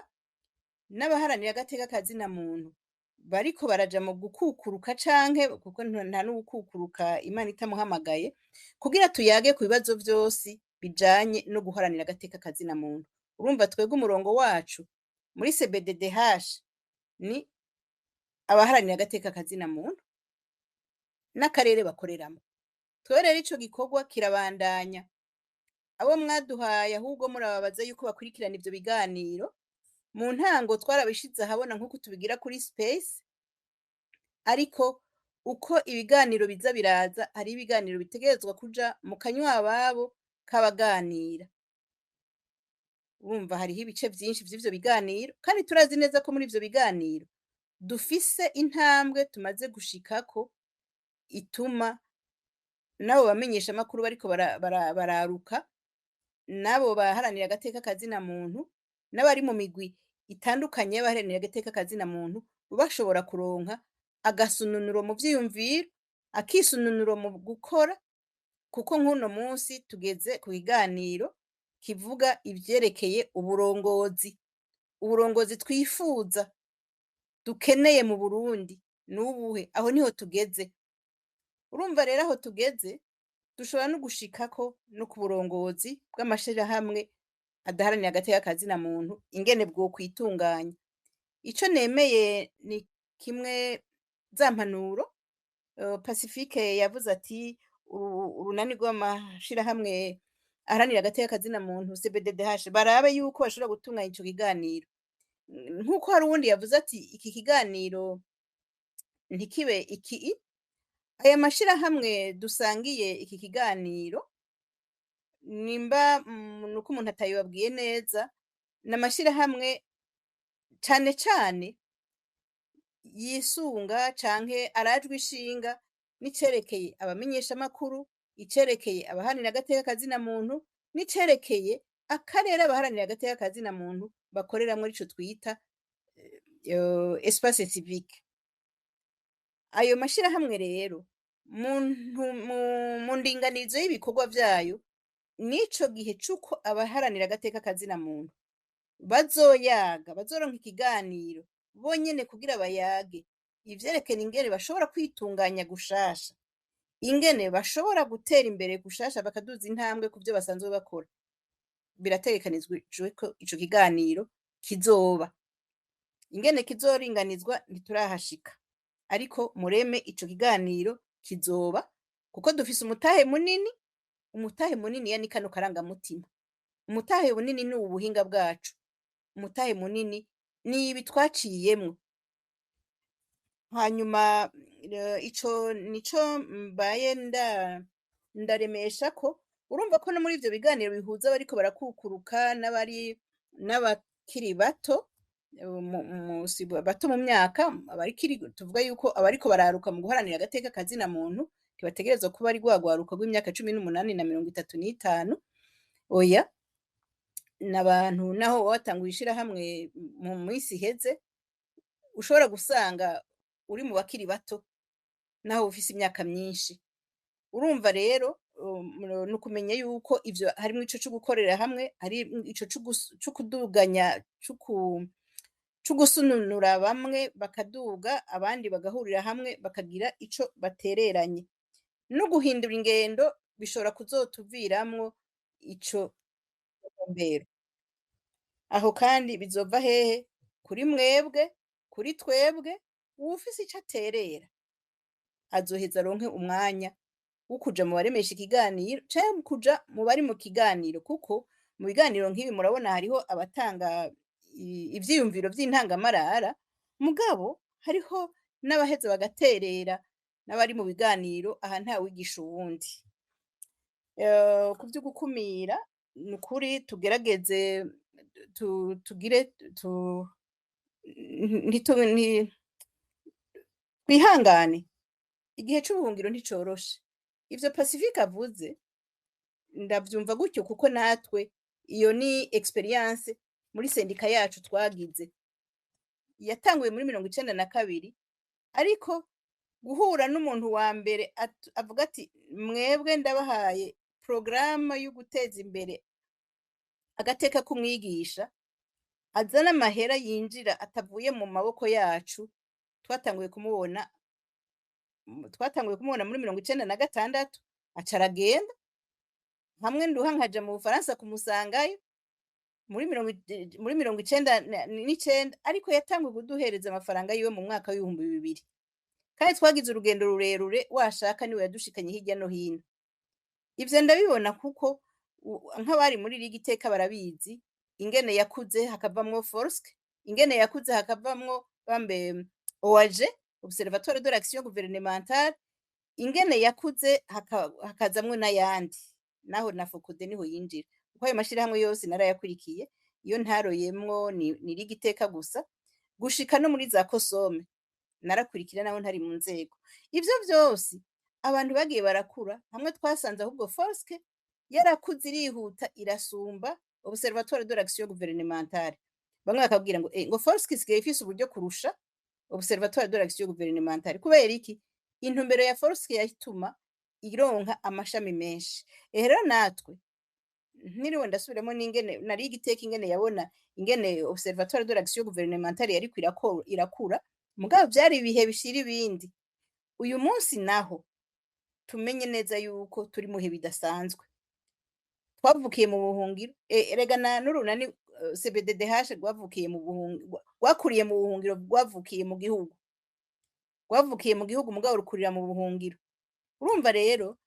S3: n'abaharanira agateka kazina muntu bariko baraja mu gukukuruka, canke kuko nta n'ugukukuruka Imana itamuhamagaye, kugira tuyage ku bibazo vyose bijanye no guharanira agateka kazina muntu. Urumva twebwe umurongo wacu muri CBDDH ni abaharanira agateka kazina muntu n'akarere bakoreramo. Twebwe rero ico gikorwa kirabandanya. Abo mwaduhaye ahubwo murababaza yuko bakurikirana ivyo biganiro. Mu ntango twarabishize ahabona nk'uko tubigira kuri space, ariko uko ibiganiro biza biraza, hari ibiganiro bitegerezwa kuja mu kanywa ababo k'abaganira. Urumva hariho ibice vyinshi vy'ivyo biganiro, kandi turazi neza ko muri ivyo biganiro dufise intambwe tumaze gushikako ituma nabo bamenyeshamakuru bariko bararuka, nabo baharanira agateka kazina muntu, n'abari mu migwi itandukanye y'abaharanira agateka kazina muntu bashobora kuronka agasununuro mu vyiyumviro, akisununuro mu gukora, kuko nk'uno munsi tugeze ku kiganiro kivuga ivyerekeye uburongozi, uburongozi twifuza dukeneye mu Burundi n'ubuhe. Aho niho tugeze. Urumva rero aho tugeze dushobora no gushikako no ku burongozi bw'amashirahamwe adaharanira agateka kazina muntu ingene bwo kwitunganya. Ico nemeye ni kimwe za mpanuro Pacifique yavuze ati urunani rw'amashirahamwe Aharanira Agateka Kazina Muntu, CBDDH, barabe yuko bashobora gutunganya ico kiganiro. Nk'uko hari uwundi yavuze ati iki kiganiro ntikibe iki, aya mashirahamwe dusangiye iki kiganiro, nimba nuko umuntu atayibabwiye neza, ni amashirahamwe cane cane yisunga canke arajwe ishinga n'icerekeye abamenyeshamakuru, icerekeye abaharanira agateka kazina muntu, n'icerekeye akarere abaharanira agateka kazina muntu bakoreramwo, ico twita espace civique. Ayo mashirahamwe rero mu ndinganizo y'ibikorwa vyayo n'ico gihe c'uko abaharanira agateka kazina muntu bazoyaga, bazoronka ikiganiro bonyene kugira bayage ivyerekana ingene bashobora kwitunganya gushasha, ingene bashobora gutera imbere gushasha, bakaduza intambwe ku vyo basanzwe bakora. Birategekanijwe ko ico kiganiro kizoba. Ingene kizoringanizwa ntiturahashika, ariko mureme ico kiganiro kizoba, kuko dufise umutahe munini. Umutahe munini ni kano karangamutima, umutahe munini ni ubuhinga bwacu, umutahe munini ni ibi twaciyemwo. Hanyuma ico nico mbaye ndaremesha ko urumva ko no muri ivyo biganiro bihuza abariko barakukuruka n'abari n'abakiri bato, si bato mu myaka, abarikiri, tuvuga yuko abariko bararuka mu guharanira agateka kazina muntu ntibategerezwa kuba ari rwa rwaruka rw'imyaka 18 na 35, oya. N'abantu naho watanguye ishirahamwe mu minsi iheze, ushobora gusanga uri mu bakiri bato naho ufise imyaka myinshi. Urumva rero ni ukumenya yuko ivyo harimwo ico co gukorera hamwe, hari ico co kuduganya, co gusununura bamwe bakaduga, abandi bagahurira hamwe bakagira ico batereranye, no guhindura ingendo bishobora kuzotuviramwo ico ntumbero. Aho kandi bizova hehe? Kuri mwebwe, kuri twebwe. Uwufise ico aterera azoheza aronke umwanya wo kuja mu baremesha ikiganiro canke kuja mu bari mu kiganiro, kuko mu biganiro nk'ibi murabona hariho abatanga ivyiyumviro vy'intangamarara, mugabo hariho n'abaheza bagaterera n'abari mu biganiro. Aha ntawigisha uwundi. Ku vyo gukumira, ni ukuri tugerageze tugire twihangane. Igihe c'ubuhungiro nticoroshe. Ivyo Pacifique avuze ndavyumva gutyo, kuko natwe iyo ni expérience muri syndicat yacu twagize yatanguye muri 92, ariko guhura n'umuntu wa mbere avuga ati: "Mwebwe ndabahaye porogaramu yo guteza imbere agateka k'umwigisha", azana amahera yinjira atavuye mu maboko yacu, twatanguye kumubona muri 96. Aca aragenda hamwe nduha nkaja mu Bufaransa kumusangayo muri 99, ariko yatanguye kuduhereza amafaranga yiwe mu mwaka w'2000. Kandi twagize urugendo rurerure, washaka niwe yadushikanye hirya no hino. Ivyo ndabibona kuko nk'abari muri Ligue Iteka barabizi ingene yakuze hakavamwo Forsk, ingene yakuze hakavamwo bambe OAG, Observatoire de l'Action Gouvernementale, ingene yakuze hakazamwo n'ayandi, naho na FOCODE niho yinjira, kuko ayo mashirahamwe yose narayakurikiye. Iyo ntaroyemwo ni Ligue Iteka gusa, gushika no muri za COSOM narakurikira naho ntari mu nzego. Ivyo vyose abantu bagiye barakura hamwe, twasanze ahubwo Forsk yarakuze irihuta irasumba Observatoire de l'Action Gouvernementale. Bamwe bakabwira ngo ngo Forsk isigaye ifise uburyo kurusha Observatoire de l'Action Gouvernementale. Kubera iki? Intumbero ya Forsk yatuma ironka amashami menshi. Rero natwe ntiriwe ndasubiramo n'ingene nari igiteka, ingene yabona ingene Observatoire de l'Action Gouvernementale yariko irakura, mugabo vyari ibihe bishira ibindi. Uyu munsi naho tumenye neza yuko turi muhe bidasanzwe, twavukiye mu buhungiro. Erega na n'urunani CBDDH rwavukiye mu buhungiro, rwakuriye mu buhungiro, rwavukiye mu gihugu, rwavukiye mu gihugu mugabo rukurira mu buhungiro. Urumva rero.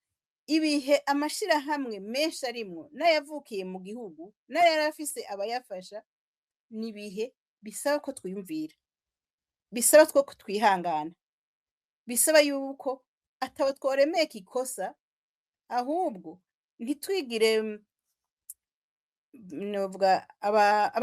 S3: Ibihe amashirahamwe menshi arimwo, n'ayavukiye mu gihugu, n'ayari afise abayafasha, ni ibihe bisaba ko twiyumvira, bisaba two ko twihangana, bisaba yuko atabo tworemeka ikosa, ahubwo ntitwigire novuga aba